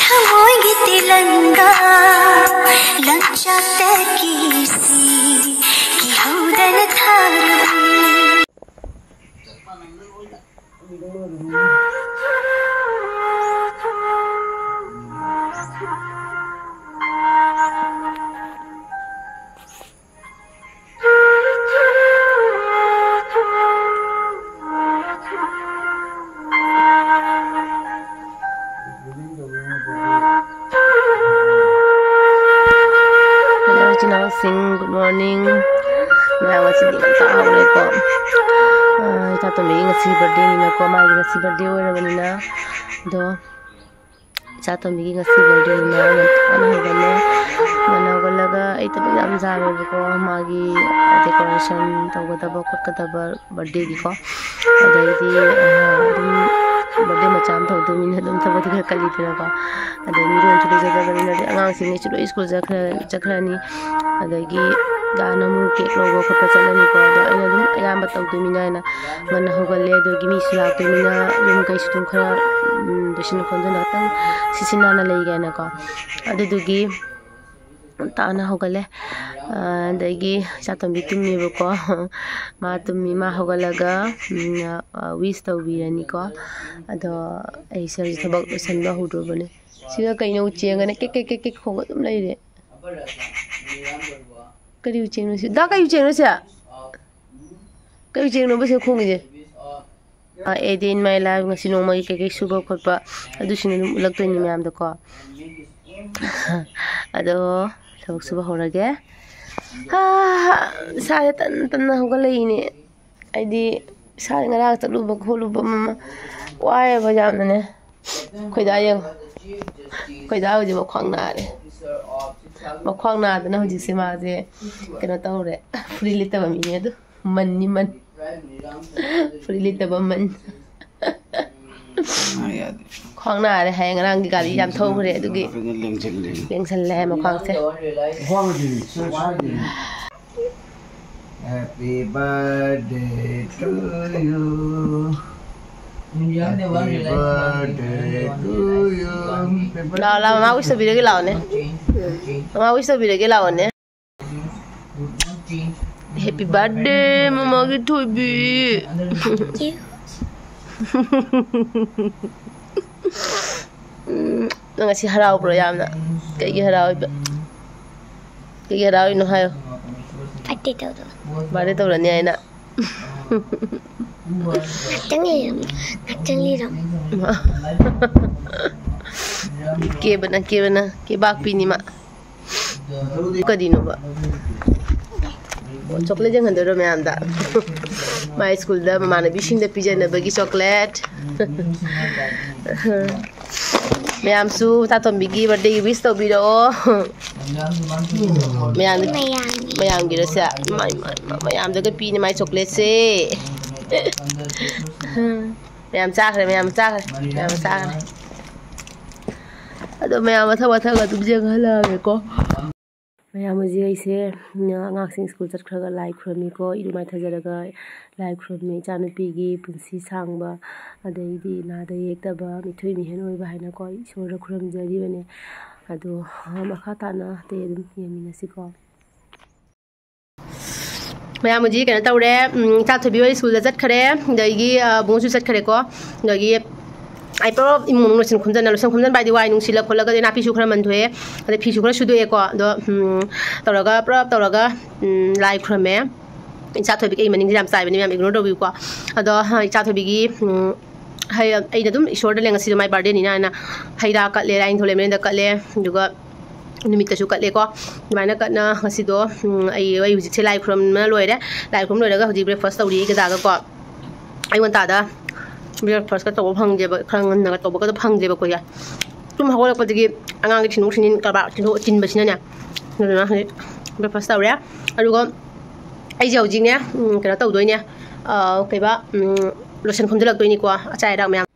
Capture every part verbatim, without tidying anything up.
ꯊꯃꯣꯏꯒꯤ ꯇꯤꯂꯪꯒꯥ ꯂꯪꯆꯥꯛꯇꯒꯤ ꯁꯤ ꯀꯤꯍꯧꯗꯅ ꯊꯥꯔꯕꯤ꯫ Hello, ꯏꯆꯤꯟ ꯏꯅꯥꯎꯁꯤꯡ, good morning. ꯃꯌꯥꯝ ꯉꯁꯤꯗꯤ ꯉꯟꯇꯥ ꯍꯧꯔꯦꯀꯣ꯫ ꯑꯥ, ꯏꯆꯥꯇꯣꯝꯕꯤꯒꯤ ꯉꯁꯤ birthdayꯅꯤꯅꯀꯣ, ꯃꯥꯒꯤ ꯉꯁꯤ birthday ꯑꯣꯏꯔꯕꯅꯤꯅ꯫ ꯑꯗꯣ ꯏꯆꯥꯇꯣꯝꯕꯤꯒꯤ ꯉꯁꯤ birthdayꯅꯤꯅ ꯉꯟꯇꯥꯅ ꯍꯧꯒꯠꯂꯦ꯫ ꯉꯟꯅ ꯍꯧꯒꯠꯂꯒ ꯑꯩ ꯊꯕꯛ ꯌꯥꯝ ꯌꯥꯝꯃꯦꯕꯀꯣ, ꯃꯥꯒꯤ decoration ꯇꯧꯒꯗꯕ ꯈꯣꯠꯀꯗꯕ birthdayꯒꯤꯀꯣ꯫ ꯑꯗꯩꯗꯤ, ꯑꯥ, ꯑꯗꯨꯝ birthday ꯃꯆꯥ ꯑꯃ ꯇꯧꯗꯣꯏꯅꯤꯅ ꯑꯗꯨꯝ ꯊꯕꯛꯇꯤ ꯈꯔ ꯀꯜꯂꯤꯗꯅꯀꯣ꯫ ꯑꯗꯩ ꯃꯤꯔꯣꯜꯁꯨ ꯂꯩꯖꯗꯕꯅꯤꯅ, ꯑꯗꯩ ꯑꯉꯥꯡꯁꯤꯡꯅꯁꯨ ꯂꯣꯏ ꯁ꯭ꯀꯨꯜ ꯆꯠꯈ꯭ꯔ-, ꯆꯠꯈ꯭ꯔꯅꯤ꯫ ꯑꯗꯒꯤ ꯗꯥꯅ ꯑꯃꯨꯛ cake ꯂꯧꯕ ꯈꯣꯠꯄ ꯆꯠꯂꯅꯤꯀꯣ꯫ ꯑꯗꯣ ꯑꯩꯅ ꯑꯗꯨꯝ ꯑꯌꯥꯝꯕ ꯇꯧꯗꯣꯏꯅꯤꯅ ꯍꯥꯏꯅ ꯉꯟꯅ ꯍꯧꯒꯠꯂꯦ꯫ ꯑꯗꯒꯤ ꯃꯤꯁꯨ ꯂꯥꯛꯇꯣꯏꯅꯤꯅ ꯌꯨꯝ ꯀꯩꯁꯨ ꯑꯗꯨꯝ ꯈꯔ, ꯎꯝ, ꯂꯣꯏꯁꯤꯟ ꯈꯣꯝꯖꯤꯟ ꯉꯥꯛꯇꯪ ꯁꯤꯠ ꯁꯤꯠ ꯅꯥꯟꯅ ꯂꯩꯒꯦꯅꯀꯣ꯫ ꯑꯗꯨꯗꯨꯒꯤ ꯉꯟꯇꯥꯅ ꯍꯧꯒꯠꯂꯦ꯫ ꯑꯗꯒꯤ ꯏꯆꯥꯇꯣꯝꯕꯤ ꯇꯨꯝꯃꯦꯕꯀꯣ꯫ ꯃꯥ ꯇꯨꯝꯃꯤ, ꯃꯥ ꯍꯧꯒꯠꯂꯒ, ꯎꯝ, wish ꯇꯧꯕꯤꯔꯅꯤꯀꯣ꯫ ꯑꯗꯣ ꯑꯩꯁꯦ ꯍꯧꯖꯤꯛ ꯊꯕꯛ ꯂꯣꯏꯁꯤꯟꯕ ꯍꯧꯗ꯭ꯔꯨꯕꯅꯦ꯫ ꯁꯤꯒ ꯀꯩꯅꯣ, ꯎꯆꯦꯛꯒꯅ ꯀꯦꯛ ꯀꯦꯛ ꯀꯦꯛ ꯀꯦꯛ ꯈꯣꯡꯉ ꯑꯗꯨꯝ ꯂꯩꯔꯦ꯫ ꯀꯔꯤ ꯎꯆꯦꯛꯅꯣ ꯁꯤ? ꯗꯥ, ꯀꯔꯤ ꯎꯆꯦꯛꯅꯣ ꯁꯤ? ꯀꯔꯤ ꯎꯆꯦꯛꯅꯣꯕ ꯁꯤ ꯈꯣꯡꯉꯤꯁꯦ? ꯑ, A Day in My Life, ꯉꯁꯤ ꯅꯣꯡꯃꯒꯤ ꯀꯩꯀꯩ ꯁꯨꯕ ꯈꯣꯠꯄ, ꯑꯗꯨꯁꯤꯡ ꯑꯗꯨꯝ ꯎꯠꯂꯛꯇꯣꯏꯅꯤ ꯃꯌꯥꯝꯗꯀꯣ꯫ ꯑꯗꯣ ꯊꯕꯛ ꯁꯨꯕ ꯍꯧꯔꯒꯦ꯫ ꯍꯥ, ꯏꯁꯥꯁꯦ ꯇꯟ ꯇꯟꯅ ꯍꯧꯒꯠꯂꯛꯏꯅꯦ꯫ ꯑꯩꯗꯤ ꯏꯁꯥꯁꯦ ꯉꯔꯥꯡ ꯆꯠꯂꯨꯕ ꯈꯣꯠꯂꯨꯕ ꯑꯃ ꯋꯥꯏꯑꯦꯕ ꯌꯥꯝꯅꯅꯦ꯫ ꯑꯩꯈꯣꯏꯗꯥ ꯌꯦꯡꯉꯣ꯫ ꯑꯩꯈꯣꯏꯗꯥ ꯍꯧꯖꯤꯛ ꯃꯈ꯭ꯋꯥꯡ ꯅꯥꯔꯦ꯫ ꯃꯈ꯭ꯋꯥꯡ ꯅꯥꯗꯅ ꯍꯧꯖꯤꯛꯁꯦ ꯃꯥꯁꯦ ꯀꯩꯅꯣ ꯇꯧꯔꯦ꯫ ꯐꯨꯔꯤꯠ ꯂꯤꯠꯇꯕ ꯃꯤꯅꯦ ꯑꯗꯨ꯫ ꯃꯟꯅꯤ ꯃꯟ꯫ ꯐꯨꯔꯤꯠ ꯂꯤꯠꯇꯕ ꯃꯟ꯫ ꯈ꯭ꯋꯥꯡ ꯅꯥꯔꯦ ꯍꯥꯏꯌꯦ, ꯉꯔꯥꯡꯒꯤ ꯒꯥꯔꯤ ꯌꯥꯝ ꯊꯧꯈ꯭ꯔꯦ ꯑꯗꯨꯒꯤ꯫ ꯂꯦꯡꯁꯤꯜꯂꯦ꯫ ꯂꯦꯡꯁꯜꯂꯦ ꯍꯥꯏ ꯃꯈ꯭ꯋꯥꯡꯁꯦ꯫ ꯈ꯭ꯋꯥꯡꯁꯤꯗꯤ ꯁꯨꯃꯥꯏꯅ꯫ Happy birthday to you. ꯂꯥꯛꯑꯣ, ꯂꯥꯛꯑꯣ, ꯃꯃꯥ wish ꯇꯧꯕꯤꯔꯒꯦ ꯂꯥꯛꯑꯣꯅꯦ꯫ ꯃꯃꯥ wish ꯇꯧꯕꯤꯔꯒꯦ ꯂꯥꯛꯑꯣꯅꯦ꯫ Happy birthday, ꯃꯃꯥꯒꯤ ꯊꯣꯏꯕꯤ꯫ ꯎꯝ, ꯅꯪ ꯉꯁꯤ ꯍꯔꯥꯎꯕ꯭ꯔꯣ ꯌꯥꯝꯅ? ꯀꯩꯒꯤ ꯍꯔꯥꯎꯔꯤꯕ? ꯀꯩꯒꯤ ꯍꯔꯥꯎꯔꯤꯅꯣ ꯍꯥꯏꯌꯣ꯫ Birthday ꯇꯧꯔꯅꯤ ꯍꯥꯏꯅ꯫ ꯉꯥꯛꯇꯪ ꯂꯩꯔꯝ-, ꯉꯥꯛꯇꯪ ꯂꯩꯔꯝ꯫ ꯀꯦꯕꯅ, ꯀꯦꯕꯅ, ꯀꯦꯕꯥꯛꯄꯤꯅꯤ ꯃꯥ꯫ ꯀꯔꯤꯅꯣꯕ? ꯑꯣ, chocolate ꯌꯦꯡꯍꯟꯗꯣꯏꯔꯣ ꯃꯌꯥꯝꯗ? ꯃꯥꯏ schoolꯗ ꯃꯃꯥꯟꯅꯕꯤꯁꯤꯡꯗ ꯄꯤꯖꯅꯕꯒꯤ chocolate꯫ ꯃꯌꯥꯝꯁꯨ ꯇꯥꯇꯣꯝꯕꯤꯒꯤ birthdayꯒꯤ wish ꯇꯧꯕꯤꯔꯛꯑꯣ꯫ ꯃꯌꯥꯝ, ꯃꯌꯥꯝꯒꯤ꯫ ꯃꯌꯥꯝꯒꯤꯔꯣ ꯁꯦ? ꯃꯌꯥꯝꯗꯒ ꯄꯤꯅꯤ ꯃꯥꯏ chocolateꯁꯦ꯫ ꯃꯌꯥꯝ ꯆꯥꯈ꯭ꯔꯦ, ꯃꯌꯥꯝ ꯆꯥꯈ꯭ꯔꯦ, ꯃꯌꯥꯝ ꯆꯥꯈ꯭ꯔꯦ꯫ ꯑꯗꯣ ꯃꯌꯥꯝ ꯃꯊꯪ ꯃꯊꯪ ꯑꯗꯨꯝ ꯌꯦꯡꯍꯜꯂꯛꯑꯒꯦꯀꯣ꯫ ꯃꯌꯥꯝ ꯍꯧꯖꯤꯛ ꯑꯩꯁꯦ, ꯎꯝ, ꯑꯉꯥꯡꯁꯤꯡ school ꯆꯠꯈ꯭ꯔꯒ ꯂꯥꯏ ꯈꯨꯔꯨꯝꯃꯤꯀꯣ, ꯏꯔꯨ ꯃꯥꯏꯊꯖꯔꯒ ꯂꯥꯏ ꯈꯨꯔꯨꯝꯃꯤ, ꯏꯆꯥꯅꯨꯄꯤꯒꯤ ꯄꯨꯟꯁꯤ ꯁꯥꯡꯕ, ꯑꯗꯩꯗꯤ ꯅꯥꯗ ꯌꯦꯛꯇꯕ, ꯃꯤꯊꯣꯏ ꯃꯤꯍꯦꯟ ꯑꯣꯏꯕ ꯍꯥꯏꯅꯀꯣ, ꯏꯁꯣꯔꯗ ꯈꯨꯔꯨꯝꯖꯔꯤꯕꯅꯦ꯫ ꯑꯗꯣ, ꯑ, ꯃꯈꯥ ꯇꯥꯅ ꯑꯇꯩ ꯑꯗꯨꯝ ꯌꯦꯡꯃꯤꯟꯅꯁꯤꯀꯣ꯫ ꯃꯌꯥꯝ ꯍꯧꯖꯤꯛ ꯀꯩꯅꯣ ꯇꯧꯔꯦ, ꯎꯝ, ꯏꯆꯥ ꯊꯣꯏꯕꯤ ꯍꯣꯏ schoolꯗ ꯆꯠꯈ꯭ꯔꯦ, ꯑꯗꯒꯤ, ꯑ, ꯕꯨꯡꯉꯣꯁꯨ ꯆꯠꯈ꯭ꯔꯦꯀꯣ꯫ ꯑꯗꯒꯤ ꯑꯩ ꯄꯨꯂꯞ ꯏꯃꯨꯡ ꯃꯅꯨꯡ ꯂꯣꯏꯁꯤꯟ ꯈꯣꯝꯖꯤꯟꯅ, ꯂꯣꯏꯁꯤꯟ ꯈꯣꯝꯖꯤꯟꯕ ꯍꯥꯏꯗꯤ ꯋꯥꯏ ꯅꯨꯡ ꯁꯤꯠꯂ ꯈꯣꯠꯂꯒ, ꯑꯗꯩ ꯅꯥꯄꯤꯁꯨ ꯈꯔ ꯃꯟꯊꯣꯛꯑꯦ, ꯑꯗꯩ ꯐꯤꯁꯨ ꯈꯔ ꯁꯨꯗꯣꯛꯑꯦꯀꯣ꯫ ꯑꯗꯣ, ꯎꯝ, ꯇꯧꯔꯒ ꯄꯨꯂꯞ ꯇꯧꯔꯒ, ꯎꯝ, ꯂꯥꯏ ꯈꯨꯔꯝꯃꯦ꯫ ꯏꯆꯥ ꯊꯣꯏꯕꯤ ꯑꯩ ꯃꯅꯤꯡꯁꯦ ꯌꯥꯝ ꯆꯥꯏꯕꯅꯦ ꯃꯌꯥꯝ, ignore ꯇꯧꯕꯤꯌꯨꯀꯣ꯫ ꯑꯗꯣ, ꯍ, ꯏꯆꯥ ꯊꯣꯏꯕꯤꯒꯤ, ꯎꯝ, ꯍꯩ, ꯑꯩꯅ ꯑꯗꯨꯝ ꯏꯁꯣꯔꯗ ꯂꯩ, ꯉꯁꯤꯗꯣ ꯃꯥꯏ birthdayꯅꯤꯅ ꯍꯥꯏꯅ ꯍꯩ ꯔꯥ ꯀꯠꯂꯦ, ꯂꯥꯏꯅꯤꯡꯊꯧ ꯂꯩꯃꯔꯦꯟꯗ ꯀꯠꯂꯦ, ꯑꯗꯨꯒ ꯅꯨꯃꯤꯠꯇꯁꯨ ꯀꯠꯂꯦꯀꯣ꯫ ꯑꯗꯨꯃꯥꯏꯅ ꯀꯠꯅ ꯉꯁꯤꯗꯣ, ꯎꯝ, ꯑꯩ, ꯑꯩ ꯍꯧꯖꯤꯛꯁꯦ ꯂꯥꯏ ꯈꯨꯔꯨꯝꯕ ꯂꯣꯏꯔꯦ꯫ ꯂꯥꯏ ꯈꯨꯔꯨꯝ ꯂꯣꯏꯔꯒ ꯍꯧꯖꯤꯛ breakfast ꯇꯧꯔꯤ ꯑꯩ ꯗꯗꯥꯒꯀꯣ꯫ ꯑꯌꯨꯛ ꯉꯟꯇꯥꯗ breakfastꯀ ꯇꯧꯕ ꯐꯪꯗꯦꯕ, ꯈꯔ ꯉꯟꯅꯒ ꯇꯧꯕꯒꯗꯣ ꯐꯪꯗꯦꯕ ꯑꯩꯈꯣꯏꯁꯦ꯫ ꯇꯨꯝ ꯍꯧꯒꯠꯂꯛꯄꯗꯒꯤ ꯑꯉꯥꯡꯒꯤ ꯊꯤꯟꯗꯣꯛ ꯊꯤꯟꯖꯤꯟ ꯀꯔꯕꯥꯔ ꯊꯤꯟꯗꯣꯛ ꯊꯤꯟꯕꯁꯤꯅꯅꯦ꯫ ꯑꯗꯨꯅ ꯍꯧꯖꯤꯛ breakfast ꯇꯧꯔꯦ꯫ ꯑꯗꯨꯒ ꯑꯩꯁꯦ ꯍꯧꯖꯤꯛꯅꯦ, ꯎꯝ, ꯀꯩꯅꯣ ꯇꯧꯗꯣꯏꯅꯦ, ꯑ, ꯀꯩꯕꯥ, ꯎꯝ, ꯂꯣꯏꯁꯟ ꯈꯣꯝꯖꯤꯜꯂꯛꯇꯣꯏꯅꯤꯀꯣ, ꯑꯆꯥ ꯑꯔꯥꯛ ꯃꯌꯥꯝ꯫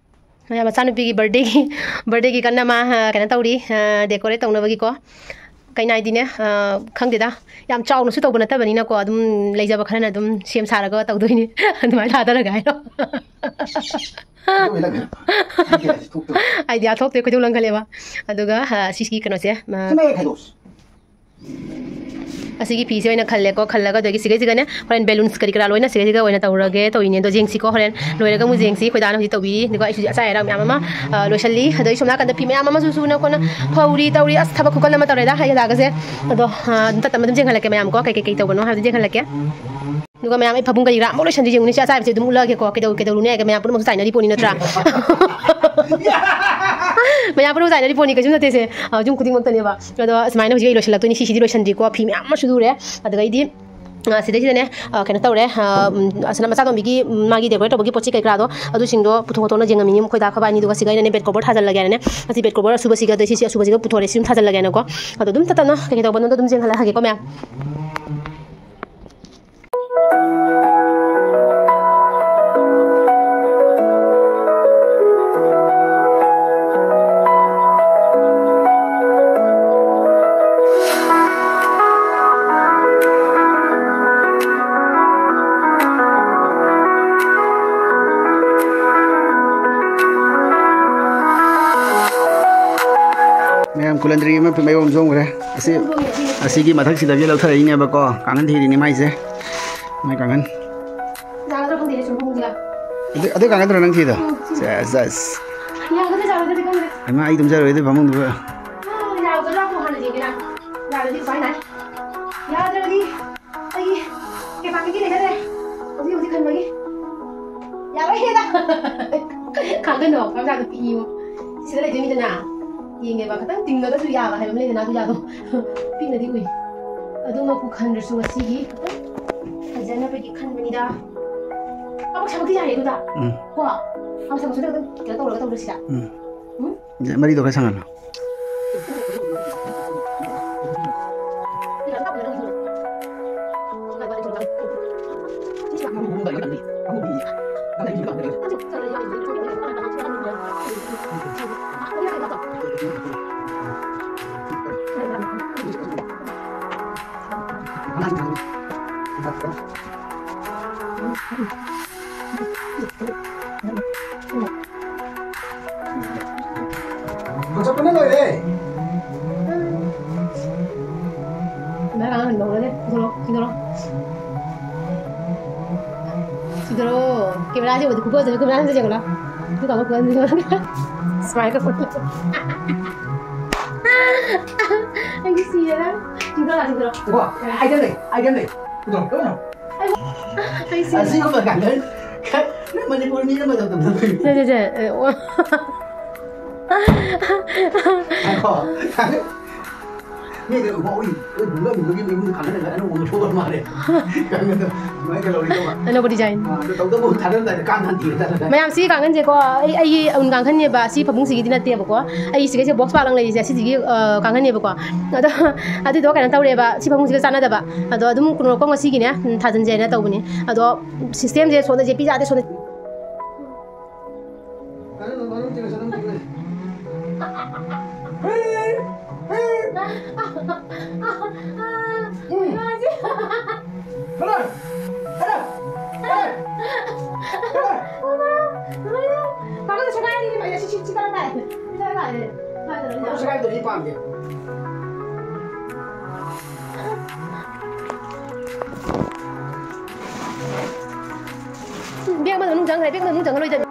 ꯃꯌꯥꯝ ꯃꯆꯥꯅꯨꯄꯤꯒꯤ birthdayꯒꯤ, birthdayꯒꯤ ꯀꯟꯅ ꯃꯥ, ꯑ, ꯀꯩꯅꯣ ꯇꯧꯔꯤ, ꯑ, decorate ꯇꯧꯅꯕꯒꯤꯀꯣ꯫ ꯀꯩꯅꯥꯏꯗꯤꯅꯦ, ꯑ, ꯈꯪꯗꯦꯗ, ꯌꯥꯝ ꯆꯥꯎꯅꯁꯨ ꯇꯧꯕ ꯅꯠꯇꯕꯅꯤꯅꯀꯣ, ꯑꯗꯨꯝ ꯂꯩꯖꯕ ꯈꯔꯅ ꯑꯗꯨꯝ ꯁꯦꯝ ꯁꯥꯔꯒ ꯇꯧꯗꯣꯏꯅꯤ꯫ ꯑꯗꯨꯃꯥꯏꯅ ꯊꯥꯗꯔꯒ ꯍꯥꯏꯔꯣ꯫ ꯑꯗꯨ ꯑꯣꯏꯅ ꯁꯤꯒꯤ ꯍꯥꯏꯁꯦ ꯊꯣꯛꯇ꯭ꯔꯣ? ꯑꯥꯏꯗꯤꯌꯥ ꯊꯣꯛꯇ꯭ꯔꯦ, ꯈꯣꯏꯗꯧ ꯂꯪꯈꯠꯂꯦꯕ꯫ ꯑꯗꯨꯒ, ꯑ, ꯁꯤꯒꯤ ꯀꯩꯅꯣꯁꯦ, ꯑ, ꯆꯠꯂꯣꯍꯦ, ꯈꯥꯏꯗꯣꯛꯁꯤ꯫ ꯑꯁꯤꯒꯤ ꯐꯤꯁꯦ ꯑꯣꯏꯅ ꯈꯜꯂꯦꯀꯣ꯫ ꯈꯜꯂꯒ ꯑꯗꯒꯤ ꯁꯤꯒꯩꯁꯤꯒꯅꯦ ꯍꯣꯔꯦꯟ ꯕꯦꯂꯨꯟꯁ ꯀꯔꯤ ꯀꯔꯥ ꯂꯣꯏꯅ ꯁꯤꯒꯩꯁꯤꯒ ꯑꯣꯏꯅ ꯇꯧꯔꯒꯦ ꯇꯧꯔꯤꯅꯦ꯫ ꯑꯗꯣ ꯌꯦꯡꯁꯤꯀꯣ, ꯍꯣꯔꯦꯟ ꯂꯣꯏꯔꯒ ꯑꯃꯨꯛ ꯌꯦꯡꯁꯤ꯫ ꯑꯩꯈꯣꯏ ꯗꯥꯅ ꯍꯧꯖꯤꯛ ꯇꯧꯕꯤꯔꯤ꯫ ꯑꯗꯨꯒ ꯑꯩꯁꯨ ꯑꯆꯥ ꯑꯔꯥꯛ ꯃꯌꯥꯝ ꯑꯃ, ꯑ, ꯂꯣꯏꯁꯜꯂꯤ꯫ ꯑꯗꯣ ꯑꯩ ꯁꯣꯝ ꯅꯥꯀꯟꯗ ꯐꯤ ꯃꯌꯥꯝ ꯑꯃꯁꯨ ꯁꯨꯅ ꯈꯣꯠꯅ ꯐꯧꯔꯤ ꯇꯧꯔꯤ꯫ ꯑꯁ, ꯊꯕꯛ ꯈꯨꯀꯜ ꯑꯃ ꯇꯧꯔꯦꯗ ꯑꯩ ꯑꯗꯥꯒꯁꯦ꯫ ꯑꯗꯣ, ꯑ, ꯑꯗꯨꯝ ꯇꯞ ꯇꯞꯅ ꯑꯗꯨꯝ ꯌꯦꯡꯍꯜꯂꯛꯀꯦ ꯃꯌꯥꯝ ꯀꯣ, ꯀꯩ ꯀꯩ ꯀꯩ ꯇꯧꯕꯅꯣ ꯍꯥꯏꯕꯗꯨ ꯌꯦꯡꯍꯜꯂꯛꯀꯦ꯫ ꯑꯗꯨꯒ ꯃꯌꯥꯝ ꯑꯩ ꯐꯃꯨꯡ ꯀꯔꯤ ꯀꯔꯥ ꯑꯃꯨꯛ ꯂꯣꯏꯁꯟꯗ꯭ꯔꯤ꯫ ꯌꯦꯡꯉꯨꯅꯦ, ꯁꯤ ꯑꯆꯥꯏꯕꯁꯦ ꯑꯗꯨꯝ ꯎꯠꯂꯛꯑꯒꯦꯀꯣ꯫ ꯀꯩꯗꯧ-, ꯀꯩꯗꯧꯔꯨꯅꯤ ꯍꯥꯏꯒꯦ, ꯃꯌꯥꯝ ꯄꯨꯝꯅꯃꯛꯁꯨ ꯆꯥꯏꯅꯔꯤ ꯄꯣꯠꯅꯤ ꯅꯠꯇ꯭ꯔꯥ? ꯃꯌꯥꯝ ꯄꯨꯝꯅꯃꯛ ꯆꯥꯏꯅꯔꯤ ꯄꯣꯠꯅꯤ, ꯀꯩꯁꯨ ꯅꯠꯇꯦꯁꯦ꯫ ꯑ, ꯌꯨꯝ ꯈꯨꯗꯤꯡꯃꯛꯇꯅꯦꯕ꯫ ꯑꯗꯣ ꯁꯨꯃꯥꯏꯅ ꯍꯧꯖꯤꯛ ꯑꯩ ꯂꯣꯏꯁꯤꯜꯂꯛꯇꯣꯏꯅꯤ꯫ ꯁꯤꯁꯤꯗꯤ ꯂꯣꯏꯁꯟꯗ꯭ꯔꯤꯀꯣ, ꯐꯤ ꯃꯌꯥꯝ ꯑꯃ ꯁꯨꯗꯣꯔꯦ꯫ ꯑꯗꯨꯒ ꯑꯩꯗꯤ, ꯑ, ꯁꯤꯗꯩꯁꯤꯗꯅꯦ, ꯑ, ꯀꯩꯅꯣ ꯇꯧꯔꯦ, ꯑ, ꯎꯝ, ꯑꯁꯤꯅ ꯃꯆꯥꯇꯣꯝꯕꯤꯒꯤ, ꯎꯝ, ꯃꯥꯒꯤ decorate ꯇꯧꯕꯒꯤ ꯄꯣꯠ ꯆꯩ ꯀꯩ ꯀꯔꯥꯗꯣ, ꯑꯗꯨꯁꯤꯡꯗꯣ ꯄꯨꯊꯣꯛ ꯈꯣꯠꯇꯣꯛꯅ ꯌꯦꯡꯉꯝꯃꯤꯅꯤ꯫ ꯃꯈꯣꯏꯗꯥ ꯈꯣꯏꯕꯥꯅꯤꯗꯨꯒ ꯁꯤꯒ ꯑꯩꯅꯅꯦ bed cover ꯊꯥꯖꯤꯜꯂꯒꯦꯅꯅꯦ꯫ ꯑꯁꯤ bed cover ꯑꯁꯨꯕꯁꯤꯒ ꯑꯗꯩ ꯁꯤꯁꯤ ꯑꯁꯨꯕꯁꯤꯒ ꯄꯨꯊꯣꯔꯦ, ꯁꯤ ꯑꯗꯨꯝ ꯊꯥꯖꯤꯜꯂꯒꯦꯅꯀꯣ꯫ ꯑꯗꯣ ꯑꯗꯨꯝ ꯇꯞ ꯇꯞꯅ ꯀꯩ ꯀꯩ ꯇꯧꯕꯅꯣꯗꯣ ꯑꯗꯨꯝ ꯌꯦꯡꯍꯜꯂꯛꯑꯒꯦꯀꯣ ꯃꯌꯥꯝ꯫ ꯃꯌꯥꯝ, ꯀꯨꯂꯟꯗ꯭ꯔꯤ ꯑꯃ ꯃꯌꯣꯝ ꯆꯣꯡꯈ꯭ꯔꯦ꯫ ꯑꯁꯤ, ꯑꯁꯤꯒꯤ ꯃꯊꯛꯁꯤꯗꯒꯤ ꯂꯧꯊꯔꯛꯏꯅꯦꯕꯀꯣ, ꯀꯥꯡꯈꯟ ꯊꯤꯔꯤꯅꯦ ꯃꯥꯏꯁꯦ꯫ ꯃꯥꯏ ꯀꯥꯡꯈꯟ꯫ ꯌꯥꯒꯗ꯭ꯔꯥ ꯈꯪꯗꯦꯅꯦ ꯁꯨꯝ ꯐꯃꯨꯡꯁꯤꯒ꯫ ꯑꯗꯨ, ꯑꯗꯨ ꯀꯥꯡꯈꯟꯗꯨꯔꯣ ꯅꯪ ꯊꯤꯗꯣ? ꯎꯝ, ꯁꯤ꯫ ꯁꯦꯁ, ꯁꯦꯁ꯫ ꯌꯥꯒꯗ꯭ꯔꯥ ꯌꯥꯔꯣꯏꯗ꯭ꯔꯗꯤ ꯈꯪꯗꯦ꯫ ꯍꯩꯃꯥ, ꯑꯩ ꯇꯨꯝꯖꯔꯣꯏꯗ ꯐꯃꯨꯡꯗꯨꯒ꯫ ꯑꯥ, ꯌꯥꯒꯗ꯭ꯔꯥ ꯌꯥꯔꯣꯏꯗ꯭ꯔꯥ ꯍꯥꯟꯅ ꯌꯦꯡꯒꯦ ꯅꯪ꯫ ꯌꯥꯔꯗꯤ ꯎꯄꯥꯏ ꯂꯩ꯫ ꯌꯥꯗ꯭ꯔꯗꯤ ꯑꯩꯒꯤ capacity ꯂꯩꯖꯗ꯭ꯔꯦ꯫ ꯍꯧꯖꯤꯛ ꯍꯧꯖꯤꯛ ꯈꯟꯕꯒꯤ꯫ ꯌꯥꯔꯣꯏ ꯍꯦꯗ꯫ ꯀꯥꯡꯒꯟꯗꯣ ꯀꯔꯝ ꯀꯥꯟꯗ ꯄꯤꯛꯏꯉꯣ꯫ ꯁꯤꯗ ꯂꯩꯗꯣꯏ ꯃꯤꯗꯅ ꯌꯦꯡꯉꯦꯕ, ꯈꯤꯇꯪ ꯇꯤꯡꯉꯒꯁꯨ ꯌꯥꯕ ꯍꯥꯏꯕ ꯑꯃ ꯂꯩꯗꯅ, ꯑꯗꯨ ꯌꯥꯗꯣ꯫ ꯄꯤꯛꯅꯗꯤ ꯎꯏ꯫ ꯑꯗꯨꯃꯛꯄꯨ ꯈꯟꯗ꯭ꯔꯁꯨ ꯉꯁꯤꯒꯤ ꯈꯤꯇꯪ ꯐꯖꯅꯕꯒꯤ ꯈꯟꯕꯅꯤꯗ꯫ ꯀꯕꯛ ꯁꯥꯕꯛꯇꯤ ꯌꯥꯔꯦ ꯑꯗꯨꯗ꯫ ꯎꯝ꯫ ꯀꯣ? ꯀꯕꯛ ꯁꯥꯕꯛꯁꯨ ꯑꯗꯨꯝ ꯀꯩꯅꯣ ꯇꯧꯔꯒ ꯇꯧꯔꯁꯤꯔ? ꯎꯝ꯫ ꯎꯝ? ꯃꯔꯤꯗꯣ ꯈꯔ ꯁꯥꯡꯍꯜꯂꯣ꯫ ꯑꯦ! ꯚꯥꯏ, ꯀꯥꯡꯍꯟ ꯍꯧꯔꯅꯦ꯫ ꯁꯤꯗꯣꯔꯣ, ꯁꯤꯗꯣꯔꯣ꯫ ꯁꯤꯗꯣꯔꯣ꯫ ꯀꯦꯃꯦꯔꯥꯁꯦ ꯎꯕꯗꯤ ꯈꯨꯐꯖꯕꯤ, ꯀꯦꯃꯦꯔꯥꯁꯦ ꯌꯦꯡꯉꯨꯂꯥꯎ꯫ ꯑꯗꯨ ꯀꯥꯡꯍꯟ ꯈꯨꯐꯖꯕꯤ ꯌꯦꯡꯉꯨꯂꯥꯎ꯫ ꯁꯨꯃꯥꯏꯅ ꯀꯥꯡꯍꯟ꯫ ꯑꯩꯗꯤ ꯁꯤꯔꯦꯗ꯫ ꯁꯤꯗꯣꯔꯣ, ꯁꯤꯗꯣꯔꯣ꯫ ꯋꯥ, ꯑꯩ ꯀꯩꯅꯣ ꯂꯩ, ꯑꯩ ꯀꯩꯅꯣ ꯂꯩ꯫ ꯁꯤꯗꯣꯔꯣ, ꯀꯩꯅꯣ꯫ ꯑꯩ ꯁꯤꯔꯦ꯫ ꯑꯁꯤꯒꯨꯝꯕ ꯀꯥꯡꯍꯟ ꯅꯪ ꯃꯅꯤꯄꯨꯔ ꯃꯤ ꯑꯃ ꯇꯧꯗꯕ ꯅꯠꯇ꯭ꯔꯣ? ꯁꯦ, ꯁꯦ, ꯁꯦ, ꯑꯦ, ꯋꯥ꯫ ꯉꯥꯏꯈꯣ, ꯉꯥꯏꯈꯣ꯫ ꯃꯤꯗꯤ, "ꯎꯃꯥ, ꯎꯏ, ꯎꯏ, ꯕꯨꯡꯒ ꯕꯨꯡꯒꯒꯤ ꯃꯌꯨꯝꯗ ꯀꯥꯡꯈꯟ ꯑꯅꯧꯕ ꯑꯃ ꯊꯣꯛꯑ ꯃꯥꯜꯂꯦ꯫ ꯀꯥꯡꯈꯟꯗꯣ ꯑꯗꯨꯃꯥꯏꯅ ꯀꯩꯗꯧꯔꯤꯅꯣꯕ?" ꯑꯅꯧꯕ design꯫ ꯑꯥ, ꯑꯗꯣ ꯇꯧꯗꯕꯨ ꯊꯥꯗꯔꯝꯗꯥꯏꯗ ꯀꯥꯡ ꯍꯥꯟ ꯊꯤꯔ ꯆꯠꯂꯒ꯫ ꯃꯌꯥꯝ, ꯁꯤ ꯀꯥꯡꯈꯟꯁꯦꯀꯣ, ꯑꯩ, ꯑꯩꯒꯤ ꯎꯟ ꯀꯥꯡꯈꯟꯅꯦꯕ꯫ ꯁꯤ ꯐꯃꯨꯡꯁꯤꯒꯤꯗꯤ ꯅꯠꯇꯦꯕꯀꯣ꯫ ꯑꯩ ꯁꯤꯒꯩꯁꯦ box ꯄꯥꯛ ꯂꯪ ꯂꯩꯔꯤꯁꯦ, ꯁꯤꯁꯤꯒꯤ, ꯑ, ꯀꯥꯡꯈꯟꯅꯦꯕꯀꯣ꯫ ꯑꯗꯣ, ꯑꯗꯨꯗꯣ ꯀꯩꯅꯣ ꯇꯧꯔꯦꯕ, ꯁꯤ ꯐꯃꯨꯡꯁꯤꯒ ꯆꯥꯟꯅꯗꯕ꯫ ꯑꯗꯣ ꯑꯗꯨꯝ ꯀꯩꯅꯣ ꯉꯁꯤꯒꯤꯅꯦ, ꯎꯝ, ꯊꯥꯖꯤꯟꯁꯦꯅ ꯇꯧꯕꯅꯤ꯫ ꯑꯗꯣ systemꯁꯦ ꯁꯣꯝꯗ ꯌꯦꯄꯤ ꯌꯥꯗꯦ, ꯁꯣꯝꯗ꯫ ꯕꯦꯛ ꯑꯃ ꯃꯅꯨꯡ ꯆꯪꯈ꯭ꯔꯦ, ꯕꯦꯛ ꯑꯃ ꯃꯅꯨꯡ ꯆꯪꯈ꯭ꯔꯣꯏꯗꯕꯅꯤ꯫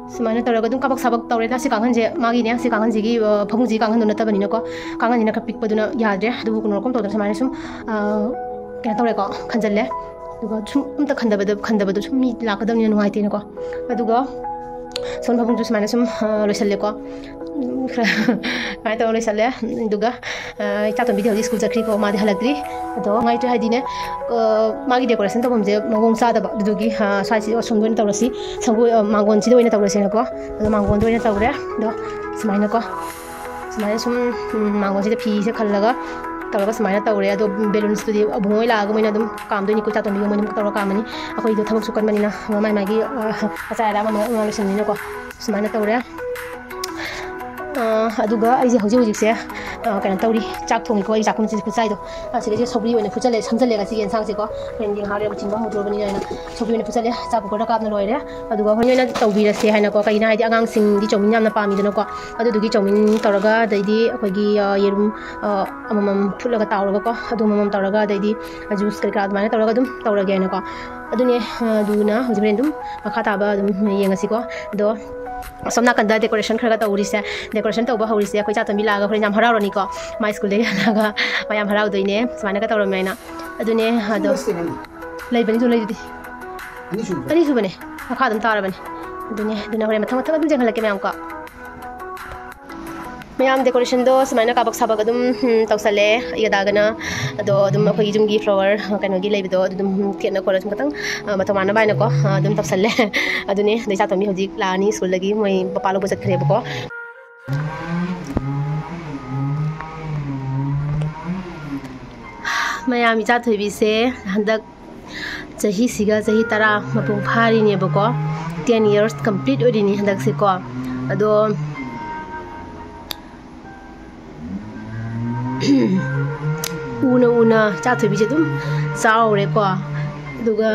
ꯁꯨꯃꯥꯏꯅ ꯇꯧꯔꯒ ꯑꯗꯨꯝ ꯀꯥꯕꯛ ꯁꯥꯕꯛ ꯇꯧꯔꯦꯗ꯫ ꯁꯤ ꯀꯥꯡꯈꯟꯁꯦ ꯃꯥꯒꯤꯅꯦ, ꯁꯤ ꯀꯥꯡꯈꯟꯁꯤꯒꯤ, ꯑ, ꯐꯃꯨꯡꯁꯤꯒꯤ ꯀꯥꯡꯈꯟꯗꯣ ꯅꯠꯇꯕꯅꯤꯅꯀꯣ, ꯀꯥꯡꯈꯟꯁꯤꯅ ꯈꯔ ꯄꯤꯛꯄꯗꯨꯅ ꯌꯥꯗ꯭ꯔꯦ꯫ ꯑꯗꯨꯕꯨ ꯀꯩꯅꯣ ꯔꯣꯀꯝ ꯇꯧꯗꯅ ꯁꯨꯃꯥꯏꯅ ꯁꯨꯝ, ꯑ, ꯀꯩꯅꯣ ꯇꯧꯔꯦꯀꯣ, ꯈꯟꯖꯜꯂꯦ꯫ ꯑꯗꯨꯒ ꯁꯨꯝ ꯑꯝꯇ ꯈꯟꯗꯕꯗ ꯈꯟꯗꯕꯗꯣ ꯁꯨꯝ ꯃꯤ ꯂꯥꯛꯀꯗꯕꯅꯤꯅ ꯅꯨꯡꯉꯥꯏꯇꯦꯅꯀꯣ꯫ ꯑꯗꯨꯒ ꯁꯣꯝ ꯐꯃꯨꯡꯁꯨ ꯁꯨꯃꯥꯏꯅ ꯁꯨꯝ ꯂꯣꯏꯁꯜꯂꯦꯀꯣ꯫ ꯎꯝ, ꯈꯔ ꯁꯨꯃꯥꯏꯅ ꯇꯧꯔ ꯂꯣꯏꯁꯜꯂꯦ꯫ ꯑꯗꯨꯒ ꯏꯆꯥꯇꯣꯝꯕꯤꯗꯤ ꯍꯧꯖꯤꯛ ꯁ꯭ꯀꯨꯜ ꯆꯠꯈ꯭ꯔꯤꯀꯣ, ꯃꯥꯗꯤ ꯍꯜꯂꯛꯇ꯭ꯔꯤ꯫ ꯑꯗꯣ ꯅꯨꯡꯉꯥꯏꯇ꯭ꯔꯦ ꯍꯥꯏꯗꯤꯅꯦ, ꯃꯥꯒꯤ ꯗꯦꯀꯣꯔꯦꯁꯟ ꯇꯧꯐꯝꯁꯦ ꯃꯑꯣꯡ ꯆꯥꯗꯕ, ꯑꯗꯨꯗꯨꯒꯤ ꯁ꯭ꯋꯥꯏꯁꯤ ꯑꯁꯣꯝꯗ ꯑꯣꯏꯅ ꯇꯧꯔꯁꯤ꯫ ꯁꯪꯒꯣꯏ ꯃꯥꯡꯒꯣꯟꯁꯤꯗ ꯑꯣꯏꯅ ꯇꯧꯔꯁꯦꯅꯀꯣ꯫ ꯑꯗꯣ ꯃꯥꯡꯒꯣꯟꯗ ꯑꯣꯏꯅ ꯇꯧꯔꯦ꯫ ꯑꯗꯣ ꯁꯨꯃꯥꯏꯅꯀꯣ, ꯁꯨꯃꯥꯏꯅ ꯁꯨꯝ ꯃꯥꯡꯒꯣꯟꯁꯤꯗ ꯐꯤꯁꯦ ꯈꯜꯂꯒ ꯇꯧꯔꯒ ꯁꯨꯃꯥꯏꯅ ꯇꯧꯔꯦ꯫ ꯑꯗꯣ ꯕꯦꯂꯨꯟꯁꯇꯨꯗꯤ ꯑꯕꯨꯡꯉꯣ ꯍꯣꯏ ꯂꯥꯛꯑꯒ ꯃꯣꯏꯅ ꯑꯗꯨꯝ ꯀꯥꯝꯗꯣꯏꯅꯤꯀꯣ, ꯏꯆꯥꯇꯣꯝꯕꯤꯒ ꯃꯣꯏꯅ ꯑꯗꯨꯝ ꯇꯧꯔꯒ ꯀꯥꯝꯃꯅꯤ꯫ ꯑꯩꯈꯣꯏꯗꯣ ꯊꯕꯛꯁꯨ ꯀꯟꯕꯅꯤꯅ ꯃꯥꯏ ꯃꯥꯏꯒꯤ ꯑꯆꯥ ꯑꯔꯥꯛ ꯑꯃ ꯑꯃ ꯂꯣꯏꯁꯟꯕꯅꯤꯅꯀꯣ꯫ ꯁꯨꯃꯥꯏꯅ ꯇꯧꯔꯦ꯫ ꯑꯗꯨꯒ ꯑꯩꯁꯦ ꯍꯧꯖꯤꯛ ꯍꯧꯖꯤꯛꯁꯦ ꯀꯩꯅꯣ ꯇꯧꯔꯤ, ꯆꯥꯛ ꯊꯣꯡꯉꯤꯀꯣ꯫ ꯑꯩ ꯆꯥꯛꯈꯨꯝꯁꯦ ꯈꯨꯠꯁꯥꯏꯗꯣ ꯑꯁꯤꯗꯩꯁꯤꯗ ꯁꯧꯒ꯭ꯔꯤ ꯑꯣꯏꯅ ꯐꯨꯠꯆꯜꯂꯦ, ꯁꯝꯖꯜꯂꯦ ꯉꯁꯤꯒꯤ ꯌꯦꯟꯁꯥꯡꯁꯦꯀꯣ꯫ ꯍꯣꯔꯦꯟꯗꯤ ꯉꯥꯏꯍꯥꯛ ꯂꯩꯔꯒ ꯆꯤꯟꯕ ꯍꯧꯗ꯭ꯔꯕꯅꯤꯅ ꯑꯩꯅ ꯁꯧꯒ꯭ꯔꯤ ꯑꯣꯏꯅ ꯐꯨꯠꯆꯜꯂꯦ꯫ ꯆꯥꯛ ꯀꯨꯀꯔꯗ ꯀꯥꯞꯅ ꯂꯣꯏꯔꯦ꯫ ꯑꯗꯨꯒ ꯍꯣꯔꯦꯟ ꯑꯣꯏꯅ ꯇꯧꯕꯤꯔꯁꯦ ꯍꯥꯏꯅꯀꯣ꯫ ꯀꯩꯒꯤꯅꯣ ꯍꯥꯏꯗꯤ ꯑꯉꯥꯡꯁꯤꯡꯗꯤ ꯆꯧꯃꯤꯟ ꯌꯥꯝꯅ ꯄꯥꯝꯃꯤꯗꯅꯀꯣ꯫ ꯑꯗꯨꯗꯨꯒꯤ ꯆꯧꯃꯤꯟ ꯇꯧꯔꯒ, ꯑꯗꯩꯗꯤ ꯑꯩꯈꯣꯏꯒꯤ ꯌꯦꯔꯨꯝ ꯑꯃꯃꯝ ꯐꯨꯠꯂꯒ ꯇꯥꯎꯔꯒꯀꯣ, ꯑꯗꯨ ꯑꯃꯃꯝ ꯇꯧꯔꯒ, ꯑꯗꯩꯗꯤ ꯖꯨꯁ ꯀꯩꯀꯥ ꯑꯗꯨꯃꯥꯏꯅ ꯇꯧꯔꯒ ꯑꯗꯨꯝ ꯇꯧꯔꯒꯦ ꯍꯥꯏꯅꯀꯣ꯫ ꯑꯗꯨꯅꯦ꯫ ꯑꯗꯨꯅ ꯍꯧꯖꯤꯛ ꯍꯣꯔꯦꯟ ꯑꯗꯨꯝ ꯃꯈꯥ ꯇꯥꯕ ꯑꯗꯨꯝ ꯌꯦꯡꯉꯁꯤꯀꯣ꯫ ꯑꯗꯣ ꯑꯁꯣꯝ ꯅꯥꯀꯟꯗ ꯗꯦꯀꯣꯔꯦꯁꯟ ꯈꯔꯒ ꯇꯧꯔꯤꯁꯦ꯫ ꯗꯦꯀꯣꯔꯦꯁꯟ ꯇꯧꯕ ꯍꯧꯔꯤꯁꯦ ꯑꯩꯈꯣꯏ ꯏꯆꯥꯇꯣꯝꯕꯤ ꯂꯥꯛꯑꯒ ꯍꯣꯔꯦꯟ ꯌꯥꯝ ꯍꯔꯥꯎꯔꯅꯤꯀꯣ꯫ ꯃꯥꯏ ꯁ꯭ꯀꯨꯜꯗꯒꯤ ꯍꯜꯂꯛꯑꯒ ꯃꯥ ꯌꯥꯝ ꯍꯔꯥꯎꯗꯣꯏꯅꯦ꯫ ꯁꯨꯃꯥꯏꯅꯒ ꯇꯧꯔꯝꯃꯦ ꯍꯥꯏꯅ꯫ ꯑꯗꯨꯅꯦ꯫ ꯑꯗꯣ ꯂꯩꯕꯅꯤ, ꯑꯗꯨ ꯂꯩꯗꯨꯗꯤ꯫ ꯑꯅꯤꯁꯨꯕꯅꯦ꯫ ꯃꯈꯥ ꯑꯗꯨꯝ ꯇꯥꯔꯕꯅꯦ꯫ ꯑꯗꯨꯅꯦ꯫ ꯑꯗꯨꯅ ꯍꯣꯔꯦꯟ ꯃꯊꯪ ꯃꯊꯪ ꯑꯗꯨꯝ ꯌꯦꯡꯍꯜꯂꯛꯀꯦ ꯃꯌꯥꯝ ꯀꯣ꯫ ꯃꯌꯥꯝ ꯗꯦꯀꯣꯔꯦꯁꯟꯗꯣ ꯁꯨꯃꯥꯏꯅ ꯀꯥꯕꯛ ꯁꯥꯕꯛ ꯑꯗꯨꯝ ꯇꯧꯁꯜꯂꯦ ꯑꯩꯒ ꯗꯥꯒꯅ꯫ ꯑꯗꯣ ꯑꯗꯨꯝ ꯑꯩꯈꯣꯏꯒꯤ ꯌꯨꯝꯒꯤ ꯐ꯭ꯂꯥꯋꯔ ꯀꯩꯅꯣꯒꯤ ꯂꯩꯕꯗꯣ ꯑꯗꯨ ꯑꯗꯨꯝ ꯊꯦꯠꯅ ꯈꯣꯠꯂ ꯁꯨꯝ ꯈꯤꯇꯪ ꯃꯇꯧ ꯃꯥꯟꯅꯕ ꯍꯥꯏꯅꯀꯣ ꯑꯗꯨꯝ ꯇꯧꯁꯜꯂꯦ꯫ ꯑꯗꯨꯅꯦ꯫ ꯑꯗꯩ ꯏꯆꯥꯇꯣꯝꯕꯤ ꯍꯧꯖꯤꯛ ꯂꯥꯛꯑꯅꯤ ꯁ꯭ꯀꯨꯜꯗꯒꯤ, ꯃꯣꯏ ꯄꯄꯥ ꯂꯧꯕ ꯆꯠꯈ꯭ꯔꯦꯕꯀꯣ꯫ ꯃꯌꯥꯝ, ꯏꯆꯥ ꯊꯣꯏꯕꯤꯁꯦ ꯍꯟꯗꯛ ꯆꯍꯤꯁꯤꯒ ꯆꯍꯤ ꯇꯔꯥ ꯃꯄꯨꯡ ꯐꯥꯔꯤꯅꯦꯕꯀꯣ꯫ Ten years complete ꯑꯣꯏꯔꯤꯅꯤ ꯍꯟꯗꯛꯁꯦꯀꯣ꯫ ꯑꯗꯣ ꯎꯅ ꯎꯅ ꯏꯆꯥ ꯊꯣꯏꯕꯤꯁꯦ ꯑꯗꯨꯝ ꯆꯥꯎꯔꯦꯀꯣ꯫ ꯑꯗꯨꯒ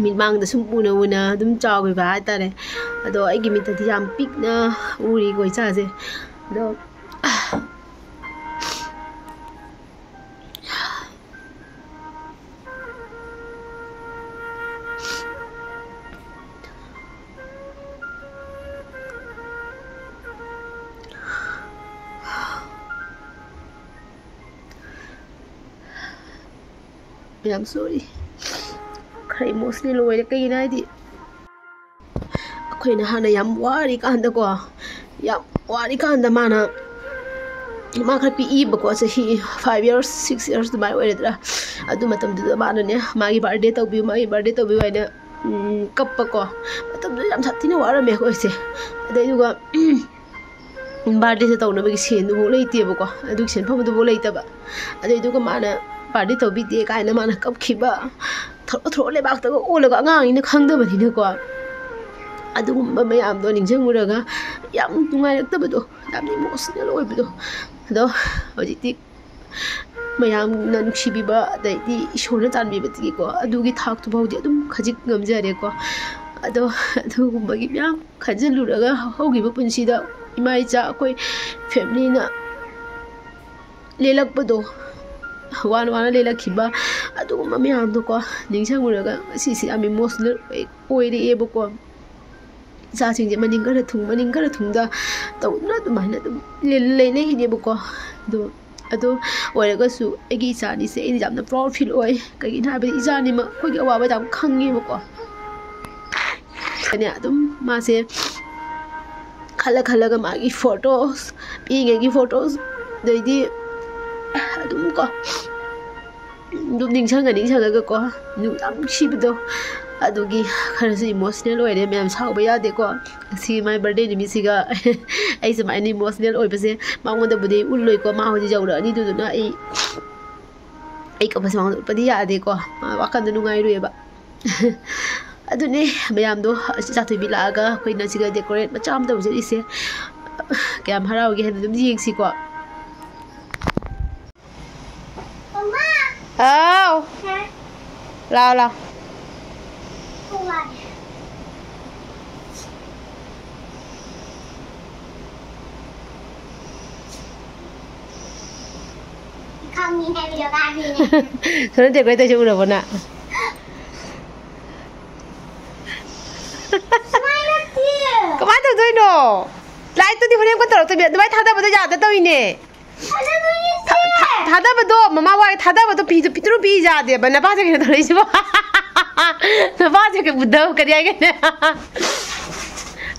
ꯃꯤꯠꯃꯥꯡꯗ ꯁꯨꯝ ꯎꯅ ꯎꯅ ꯑꯗꯨꯝ ꯆꯥꯎꯈꯤꯕ ꯍꯥꯏꯇꯥꯔꯦ꯫ ꯑꯗꯣ ꯑꯩꯒꯤ ꯃꯤꯠꯇꯗꯤ ꯌꯥꯝ ꯄꯤꯛꯅ ꯎꯔꯤꯀꯣ ꯏꯆꯥꯁꯦ꯫ ꯑꯗꯣ ꯌꯥꯝ ꯁꯣꯔꯤ, ꯈꯔ ꯏꯃꯣꯁꯅꯦꯜ ꯑꯣꯏꯔꯦ꯫ ꯀꯩꯒꯤꯅꯣ ꯍꯥꯏꯗꯤ, ꯑꯩꯈꯣꯏꯅ ꯍꯥꯟꯅ ꯌꯥꯝ ꯋꯥꯔꯤꯀꯥꯟꯗꯀꯣ, ꯌꯥꯝ ꯋꯥꯔꯤꯀꯥꯟꯗ ꯃꯥꯅ, ꯃꯥ ꯈꯔ ꯄꯤꯛꯏꯕꯀꯣ, ꯆꯍꯤ ꯐꯥꯏꯚ ꯌꯔꯁ, ꯁꯤꯛꯁ ꯌꯔꯁ ꯑꯗꯨꯃꯥꯏꯅ ꯑꯣꯏꯔꯗ꯭ꯔꯥ꯫ ꯑꯗꯨ ꯃꯇꯝꯗꯨꯗ ꯃꯥꯅꯅꯦ, "ꯃꯥꯒꯤ ꯕꯥꯔꯗꯦ ꯇꯧꯕꯤꯌꯨ, ꯃꯥꯒꯤ ꯕꯥꯔꯗꯦ ꯇꯧꯕꯤꯌꯨ" ꯍꯥꯏꯅ, ꯎꯝ, ꯀꯞꯄꯀꯣ꯫ ꯃꯇꯝꯗꯨꯗ ꯌꯥꯝ ꯁꯥꯊꯤꯅ ꯋꯥꯔꯝꯃꯦ ꯑꯩꯈꯣꯏꯁꯦ꯫ ꯑꯗꯩꯗꯨꯒ ꯕꯥꯔꯗꯦꯁꯦ ꯇꯧꯅꯕꯒꯤ ꯁꯦꯟꯗꯨꯐꯥꯎ ꯂꯩꯇꯦꯕꯀꯣ, ꯑꯗꯨꯒꯤ ꯁꯦꯟꯐꯝꯗꯨꯐꯥꯎ ꯂꯩꯇꯕ꯫ ꯑꯗꯨꯏꯗꯨꯒ ꯃꯥꯅ ꯕꯥꯔꯗꯦ ꯇꯧꯕꯤꯗꯦ ꯀꯥꯏꯅ ꯃꯥꯅ ꯀꯞꯈꯤꯕ, ꯊꯣꯔꯛ ꯊꯣꯔꯛ ꯂꯩꯕꯥꯛꯇꯒ ꯑꯣꯜꯂꯒ, ꯑꯉꯥꯡꯅꯤꯅ ꯈꯪꯗꯕꯅꯤꯅꯀꯣ꯫ ꯑꯗꯨꯒꯨꯝꯕ ꯃꯌꯥꯝꯗꯣ ꯅꯤꯡꯁꯤꯡꯉꯨꯔꯒ ꯌꯥꯝ ꯅꯨꯡꯉꯥꯏꯔꯛꯇꯕꯗꯣ, ꯌꯥꯝ ꯏꯃꯣꯁꯅꯦꯜ ꯑꯣꯏꯕꯗꯣ꯫ ꯑꯗꯣ ꯍꯧꯖꯤꯛꯇꯤ ꯃꯌꯥꯝꯅ ꯅꯨꯡꯁꯤꯕꯤꯕ, ꯑꯗꯩꯗꯤ ꯏꯁꯣꯔꯅ ꯆꯥꯟꯕꯤꯕꯗꯒꯤꯀꯣ, ꯑꯗꯨꯒꯤ ꯊꯥꯛꯇꯨ ꯐꯥꯎꯗꯤ ꯑꯗꯨꯝ ꯈꯖꯤꯛ ꯉꯝꯖꯔꯦꯀꯣ꯫ ꯑꯗꯣ ꯑꯗꯨꯒꯨꯝꯕꯒꯤ ꯃꯌꯥꯝ ꯈꯟꯖꯤꯜꯂꯨꯔꯒ, ꯍꯧꯈꯤꯕ ꯄꯨꯟꯁꯤꯗ ꯏꯃꯥ ꯏꯆꯥ ꯑꯩꯈꯣꯏ ꯐꯦꯃꯤꯂꯤꯅ ꯂꯦꯜꯂꯛꯄꯗꯣ, ꯋꯥꯅ ꯋꯥꯅ ꯂꯦꯜꯂꯛꯈꯤꯕ, ꯑꯗꯨꯒꯨꯝꯕ ꯃꯌꯥꯝꯗꯣꯀꯣ ꯅꯤꯡꯁꯤꯡꯉꯨꯔꯒ ꯉꯁꯤꯁꯦ ꯌꯥꯝ ꯏꯃꯣꯁꯅꯦꯜ ꯑꯣꯏꯔꯛꯑꯦꯕꯀꯣ꯫ ꯏꯆꯥꯁꯤꯡꯁꯦ ꯃꯅꯤꯡ ꯈꯔ ꯊꯨꯡ, ꯃꯅꯤꯡ ꯈꯔ ꯊꯨꯡꯗ ꯇꯧꯗꯨꯅ ꯑꯗꯨꯃꯥꯏꯅ ꯑꯗꯨꯝ ꯂꯦ-, ꯂꯩꯅꯩꯅꯦꯕꯀꯣ꯫ ꯑꯗꯣ, ꯑꯗꯣ ꯑꯣꯏꯔꯒꯁꯨ ꯑꯩꯒꯤ ꯏꯆꯥ ꯑꯅꯤꯁꯦ ꯑꯩꯅ ꯌꯥꯝꯅ ꯄ꯭ꯔꯥꯎꯗ ꯐꯤꯜ ꯑꯣꯏ꯫ ꯀꯩꯒꯤꯅꯣ ꯍꯥꯏꯕꯗꯤ ꯏꯆꯥ ꯑꯅꯤꯃꯛ ꯑꯩꯈꯣꯏꯒꯤ ꯑꯋꯥꯕ ꯌꯥꯝ ꯈꯪꯉꯦꯕꯀꯣ꯫ ꯑꯗꯨꯅꯦ ꯑꯗꯨꯝ ꯃꯥꯁꯦ ꯈꯜꯂ ꯈꯜꯂꯒ ꯃꯥꯒꯤ ꯐꯣꯇꯣꯁ, ꯄꯤꯛꯏꯉꯩꯒꯤ ꯐꯣꯇꯣꯁ, ꯑꯗꯩꯗꯤ ꯑꯗꯨꯝ ꯀꯣ, ꯑꯗꯨꯝ ꯅꯤꯡꯁꯤꯡꯉ ꯅꯤꯡꯁꯤꯡꯉꯒꯀꯣ, ꯅꯨꯡ-, ꯌꯥꯝ ꯅꯨꯡꯁꯤꯕꯗꯣ꯫ ꯑꯗꯨꯒꯤ ꯈꯔꯁꯨ ꯏꯃꯣꯁꯅꯦꯜ ꯑꯣꯏꯔꯦ꯫ ꯃꯌꯥꯝ ꯁꯥꯎꯕ ꯌꯥꯗꯦꯀꯣ꯫ ꯉꯁꯤ ꯃꯥꯏ ꯕꯥꯔꯗꯦ ꯅꯨꯃꯤꯠꯁꯤꯒ ꯑꯩ ꯁꯨꯃꯥꯏꯅ ꯏꯃꯣꯁꯅꯦꯜ ꯑꯣꯏꯕꯁꯦ ꯃꯉꯣꯟꯗꯕꯨꯗꯤ ꯑꯩ ꯎꯠꯂꯣꯏꯀꯣ꯫ ꯃꯥ ꯍꯧꯖꯤꯛ ꯌꯧꯔꯛꯑꯅꯤ, ꯑꯗꯨꯗꯨꯅ ꯑꯩ, ꯑꯩ ꯀꯞꯄꯁꯦ ꯃꯉꯣꯟꯗ ꯎꯠꯄꯗꯤ ꯌꯥꯗꯦꯀꯣ꯫ ꯃꯥ ꯋꯥꯈꯜꯗ ꯅꯨꯡꯉꯥꯏꯔꯣꯏꯕ꯫ ꯑꯗꯨꯅꯦ ꯃꯌꯥꯝꯗꯣ, ꯑꯁꯤ ꯆꯥꯊꯣꯏꯕꯤ ꯂꯥꯛꯑꯒ ꯑꯩꯈꯣꯏꯅ ꯁꯤꯒ ꯗꯦꯀꯣꯔꯦꯠ ꯃꯆꯥ ꯑꯃ ꯇꯧꯖꯔꯤꯁꯦ꯫ ꯀꯌꯥꯝ ꯍꯔꯥꯎꯒꯦ ꯍꯥꯏꯅ ꯑꯗꯨꯝ ꯌꯦꯡꯁꯤꯀꯣ꯫ ꯍꯥꯎ꯫ ꯂꯥꯎ, ꯂꯥꯎ꯫ ꯈꯪꯉꯤ ꯍꯥꯏꯕꯗꯣ ꯀꯥꯟꯅꯤꯅꯦ꯫ ꯁꯣꯝꯗ ꯗꯦꯀꯣꯔꯦꯠ ꯇꯧꯔꯤꯁꯦ ꯎꯔꯕꯣ ꯅꯪ? ꯁꯨꯃꯥꯏꯅ ꯅꯠꯇꯦ꯫ ꯀꯃꯥꯏꯅ ꯇꯧꯗꯣꯏꯅꯣ? ꯂꯥꯏꯠꯇꯨꯗꯤ ꯍꯣꯔꯦꯟ ꯑꯃꯨꯛꯀ ꯇꯧꯔꯛꯇꯣꯏꯅꯦ꯫ ꯑꯗꯨꯃꯥꯏꯅ ꯊꯥꯗꯕꯗꯣ ꯌꯥꯗ ꯇꯧꯔꯤꯅꯦ꯫ ꯊꯥꯗꯕ ꯌꯥꯗꯦ꯫ ꯊꯥ-, ꯊꯥ-, ꯊꯥꯗꯕꯗꯣ, ꯃꯃꯥ ꯋꯥꯏ ꯊꯥꯗꯕꯗꯣ ꯄꯤꯗꯨ ꯄꯤꯇ꯭ꯔꯨ ꯄꯤ ꯌꯥꯗꯦꯕ꯫ ꯅꯄꯥꯁꯦ ꯀꯩꯅꯣ ꯇꯧꯔꯛꯏꯁꯤꯕꯣ? ꯅꯄꯥꯁꯦ ꯀꯩ ꯕꯨꯙ ꯀꯔꯤ ꯍꯥꯏꯒꯦꯅꯦ?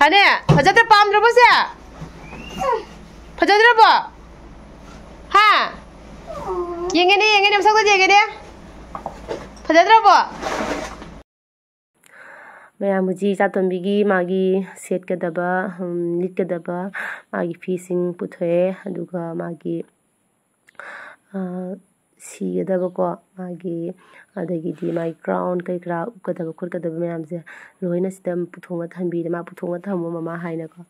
ꯑꯅꯦ, ꯐꯖꯗ꯭ꯔ, ꯄꯥꯝꯗ꯭ꯔꯕꯣ ꯁꯦ? ꯐꯖꯗ꯭ꯔꯕꯣ? ꯍꯥ? ꯌꯦꯡꯒꯦꯅꯦ, ꯌꯦꯡꯒꯦꯅꯦ, ꯃꯁꯛꯇꯣ ꯌꯦꯡꯒꯦꯅꯦ꯫ ꯐꯖꯗ꯭ꯔꯕꯣ? ꯃꯌꯥꯝ ꯍꯧꯖꯤꯛ ꯏꯆꯥꯇꯣꯝꯕꯤꯒꯤ ꯃꯥꯒꯤ ꯁꯦꯠꯀꯗꯕ, ꯎꯝ, ꯂꯤꯠꯀꯗꯕ ꯃꯥꯒꯤ ꯐꯤꯁꯤꯡ ꯄꯨꯊꯣꯛꯑꯦ꯫ ꯑꯗꯨꯒ ꯃꯥꯒꯤ, ꯑ, ꯁꯤꯒꯗꯕꯀꯣ, ꯃꯥꯒꯤ, ꯑꯗꯒꯤꯗꯤ ꯃꯥꯒꯤ crown ꯀꯔꯤ ꯀꯔꯥ ꯎꯞꯀꯗꯕ ꯈꯣꯠꯀꯗꯕ ꯃꯌꯥꯝꯁꯦ ꯂꯣꯏꯅ ꯁꯤꯗ ꯄꯨꯊꯣꯛꯅ ꯊꯝꯕꯤꯔꯦ꯫ ꯃꯥ ꯄꯨꯊꯣꯛꯅ ꯊꯝꯃꯣ ꯃꯃꯥ ꯍꯥꯏꯅꯀꯣ꯫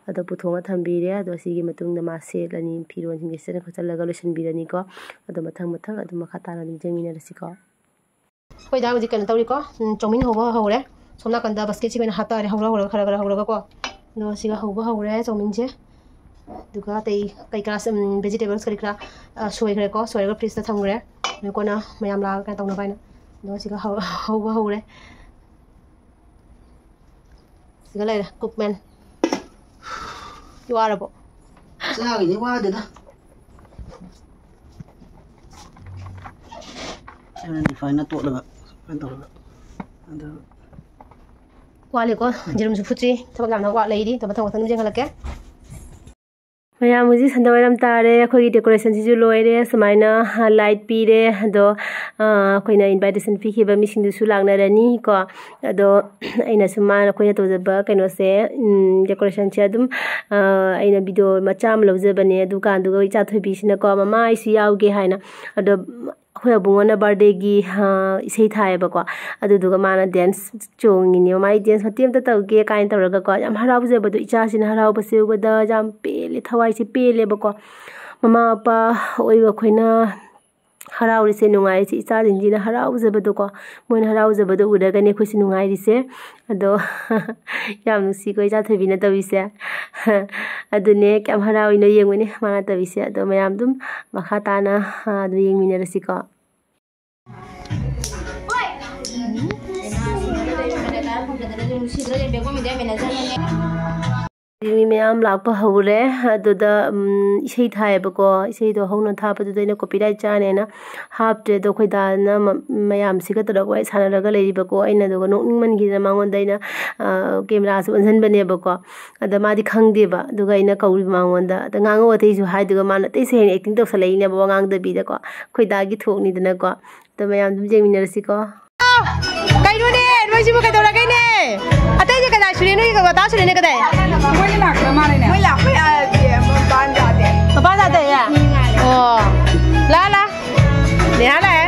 ꯑꯗꯣ ꯄꯨꯊꯣꯛꯅ ꯊꯝꯕꯤꯔꯦ꯫ ꯑꯗꯣ ꯁꯤꯒꯤ ꯃꯇꯨꯡꯗ ꯃꯥ ꯁꯦꯠꯂꯅꯤ, ꯐꯤꯔꯣꯜꯁꯤꯡꯁꯦ ꯁꯦꯠꯆꯟ ꯈꯣꯠꯆꯜꯂꯒ ꯂꯣꯏꯁꯤꯟꯕꯤꯔꯅꯤꯀꯣ꯫ ꯑꯗꯣ ꯃꯊꯪ ꯃꯊꯪ ꯑꯗꯨꯝ ꯃꯈꯥ ꯇꯥꯅ ꯑꯗꯨꯝ ꯌꯦꯡꯃꯤꯟꯅꯔꯁꯤꯀꯣ꯫ ꯑꯩꯈꯣꯏꯗ ꯍꯧꯖꯤꯛ ꯀꯩꯅꯣ ꯇꯧꯔꯤꯀꯣ, ꯎꯝ, ꯆꯧꯃꯤꯟ ꯍꯧꯕ ꯍꯧꯔꯦ꯫ ꯁꯣꯝ ꯅꯥꯀꯟꯗ ꯕꯁꯀꯦꯠꯁꯤ ꯑꯣꯏꯅ ꯍꯥꯞꯇꯥꯔꯦ, ꯍꯧꯔ ꯍꯧꯔꯒ, ꯈꯔ ꯈꯔ ꯍꯧꯔꯒꯀꯣ꯫ ꯑꯗꯣ ꯁꯤꯒ ꯍꯧꯕ ꯍꯧꯔꯦ ꯆꯧꯃꯤꯟꯁꯦ꯫ ꯑꯗꯨꯒ ꯑꯇꯩ ꯀꯩꯀꯥ, ꯎꯝ, vegetables ꯀꯔꯤ ꯀꯔꯥ, ꯑ, ꯁꯣꯏꯈ꯭ꯔꯦꯀꯣ꯫ ꯁꯣꯏꯔꯒ fridgeꯇ ꯊꯝꯈ꯭ꯔꯦ꯫ ꯑꯗꯨ ꯀꯣꯟꯅ ꯃꯌꯥꯝ ꯂꯥꯛꯑꯒ ꯀꯩꯅꯣ ꯇꯧꯅꯕ ꯍꯥꯏꯅ꯫ ꯑꯗꯣ ꯁꯤꯒ ꯍꯧ-, ꯍꯧꯕ ꯍꯧꯔꯦ꯫ ꯁꯤꯒ ꯂꯩꯔꯦ, cookman꯫ ꯋꯥꯔꯕꯣ? ꯆꯥꯒꯤꯗꯤ ꯋꯥꯗꯦꯗ꯫ ꯁꯤꯅ ꯔꯤꯐꯥꯏꯟꯅ ꯇꯣꯠꯂꯒ ꯁꯨꯃꯥꯏꯅ ꯇꯧꯔꯒ ꯑꯗꯨ ꯋꯥꯠꯂꯤꯀꯣ, ꯌꯦꯔꯨꯝꯁꯨ ꯐꯨꯠꯇ꯭ꯔꯤ, ꯊꯕꯛ ꯌꯥꯝꯅ ꯋꯥꯠ ꯂꯩꯔꯤ꯫ ꯑꯗꯣ ꯃꯊꯪ ꯃꯊꯪ ꯌꯦꯡꯍꯜꯂꯛꯀꯦ꯫ ꯃꯌꯥꯝ ꯍꯧꯖꯤꯛ ꯁꯟꯗ ꯋꯥꯏꯔꯝ ꯇꯥꯔꯦ, ꯑꯩꯈꯣꯏꯒꯤ decorationꯁꯤꯁꯨ ꯂꯣꯏꯔꯦ꯫ ꯁꯨꯃꯥꯏꯅ, ꯑ, light ꯄꯤꯔꯦ꯫ ꯑꯗꯣ, ꯑ, ꯑꯩꯈꯣꯏꯅ invitation ꯄꯤꯈꯤꯕ ꯃꯤꯁꯤꯡꯗꯨꯁꯨ ꯂꯥꯛꯅꯔꯅꯤ ꯀꯣ꯫ ꯑꯗꯣ ꯑꯩꯅꯁꯨ ꯃꯥꯅ, ꯑꯩꯈꯣꯏꯅ ꯇꯧꯖꯕ ꯀꯩꯅꯣꯁꯦ, ꯎꯝ, decorationꯁꯦ ꯑꯗꯨꯝ, ꯑ, ꯑꯩꯅ video ꯃꯆꯥ ꯑꯃ ꯂꯧꯖꯕꯅꯦ꯫ ꯑꯗꯨꯀꯥꯟꯗꯨꯒ ꯏꯆꯥ ꯊꯣꯏꯕꯤꯁꯤꯅꯀꯣ, "ꯃꯃꯥ, ꯑꯩꯁꯨ ꯌꯥꯎꯒꯦ" ꯍꯥꯏꯅ꯫ ꯑꯗꯣ ꯑꯩꯈꯣꯏ ꯑꯕꯨꯡꯉꯣꯅ birthdayꯒꯤ, ꯑ, ꯏꯁꯩ ꯊꯥꯏꯌꯦꯕꯀꯣ꯫ ꯑꯗꯨꯗꯨꯒ ꯃꯥꯅ dance ꯆꯣꯡꯉꯤꯅꯦ꯫ "ꯃꯃꯥ, ꯑꯩ dance ꯃꯇꯦꯛ ꯑꯝꯇ ꯇꯧꯒꯦ" ꯀꯥꯏꯅ ꯇꯧꯔꯒꯀꯣ꯫ ꯌꯥꯝ ꯍꯔꯥꯎꯖꯕꯗꯣ, ꯏꯆꯥꯁꯤꯅ ꯍꯔꯥꯎꯕꯁꯦ ꯎꯕꯗ ꯌꯥꯝ ꯄꯦꯜꯂꯦ, ꯊꯋꯥꯏꯁꯦ ꯄꯦꯜꯂꯦꯕꯀꯣ꯫ ꯃꯃꯥ ꯃꯄꯥ ꯑꯣꯏꯕ ꯑꯩꯈꯣꯏꯅ ꯍꯔꯥꯎꯔꯤꯁꯦ, ꯅꯨꯡꯉꯥꯏꯔꯤꯁꯦ, ꯏꯆꯥꯁꯤꯡꯁꯤꯅ ꯍꯔꯥꯎꯖꯕꯗꯣꯀꯣ, ꯃꯣꯏꯅ ꯍꯔꯥꯎꯖꯕꯗꯣ ꯎꯔꯒꯅꯦ ꯑꯩꯈꯣꯏꯁꯨ ꯅꯨꯡꯉꯥꯏꯔꯤꯁꯦ꯫ ꯑꯗꯣ ꯌꯥꯝ ꯅꯨꯡꯁꯤꯀꯣ ꯏꯆꯥ ꯊꯣꯏꯕꯤꯅ ꯇꯧꯔꯤꯁꯦ꯫ ꯑꯗꯨꯅꯦ, ꯀꯌꯥꯝ ꯍꯔꯥꯎꯔꯤꯅꯣ ꯌꯦꯡꯉꯨꯅꯦ ꯃꯥꯅ ꯇꯧꯔꯤꯁꯦ꯫ ꯑꯗꯣ ꯃꯌꯥꯝ ꯑꯗꯨꯝ ꯃꯈꯥ ꯇꯥꯅ, ꯑ, ꯑꯗꯨꯝ ꯌꯦꯡꯃꯤꯟꯅꯔꯁꯤꯀꯣ꯫ ꯃꯤ ꯃꯌꯥꯝ ꯂꯥꯛꯄ ꯍꯧꯔꯦ꯫ ꯑꯗꯨꯗ, ꯎꯝ, ꯏꯁꯩ ꯊꯥꯏꯌꯦꯕꯀꯣ꯫ ꯏꯁꯩꯗꯣ ꯍꯧꯅ ꯊꯥꯕꯗꯨꯗ ꯑꯩꯅ copyright ꯆꯥꯅꯦꯅ ꯍꯥꯞꯇ꯭ꯔꯦ꯫ ꯑꯗꯣ ꯑꯩꯈꯣꯏ ꯗꯥꯅ ꯃ-, ꯃꯌꯥꯝꯁꯤꯒ ꯇꯧꯔꯒ ꯋꯥꯔꯤ ꯁꯥꯟꯅꯔꯒ ꯂꯩꯔꯤꯕꯀꯣ꯫ ꯑꯩꯅ ꯑꯗꯨꯒ ꯅꯣꯛꯅꯤꯡꯃꯟꯈꯤꯗꯅ ꯃꯉꯣꯟꯗ ꯑꯩꯅ, ꯑ, cameraꯁꯨ ꯑꯣꯟꯁꯤꯟꯕꯅꯦꯕꯀꯣ꯫ ꯑꯗ ꯃꯥꯗꯤ ꯈꯪꯗꯦꯕ꯫ ꯑꯗꯨꯒ ꯑꯩꯅ ꯀꯧꯔꯤꯕ ꯃꯉꯣꯟꯗ꯫ ꯑꯗ ꯉꯥꯡꯉꯧ ꯑꯇꯩꯁꯨ ꯍꯥꯏꯗꯨꯒ ꯃꯥꯅ ꯑꯇꯩꯁꯦ ꯍꯦꯟꯅ acting ꯇꯧꯁꯜꯂꯛꯏꯅꯦꯕ ꯋꯥ ꯉꯥꯡꯗꯕꯤꯗꯀꯣ꯫ ꯑꯩꯈꯣꯏ ꯗꯥꯒꯤ ꯊꯣꯛꯅꯤꯗꯅꯀꯣ꯫ ꯑꯗꯣ ꯃꯌꯥꯝ ꯑꯗꯨꯝ ꯌꯦꯡꯃꯤꯟꯅꯔꯁꯤꯀꯣ꯫ ꯀꯩꯅꯣꯅꯦ, ꯅꯣꯏꯁꯤꯕꯨ ꯀꯩꯗꯧꯔꯒꯦꯅꯦ? ꯑꯇꯩꯁꯦ ꯀꯗꯥꯏ ꯁꯨꯔꯦ? ꯅꯣꯏꯒꯤ ꯀꯀꯥ ꯁꯨꯔꯦꯅꯦ ꯀꯗꯥꯏ? ꯃꯣꯏ ꯂꯥꯛꯈ꯭ꯔ ꯃꯥꯜꯂꯦꯅꯦ꯫ ꯃꯣꯏ ꯂꯥꯛꯄ ꯌꯥꯗꯦ, ꯃꯄꯥꯟ ꯌꯥꯗꯦ꯫ ꯃꯄꯥꯟ ꯌꯥꯗꯦ? ꯑꯣ꯫ ꯂꯥ, ꯂꯥ꯫ ꯅꯦꯍꯥ ꯂꯥꯛꯑꯦ꯫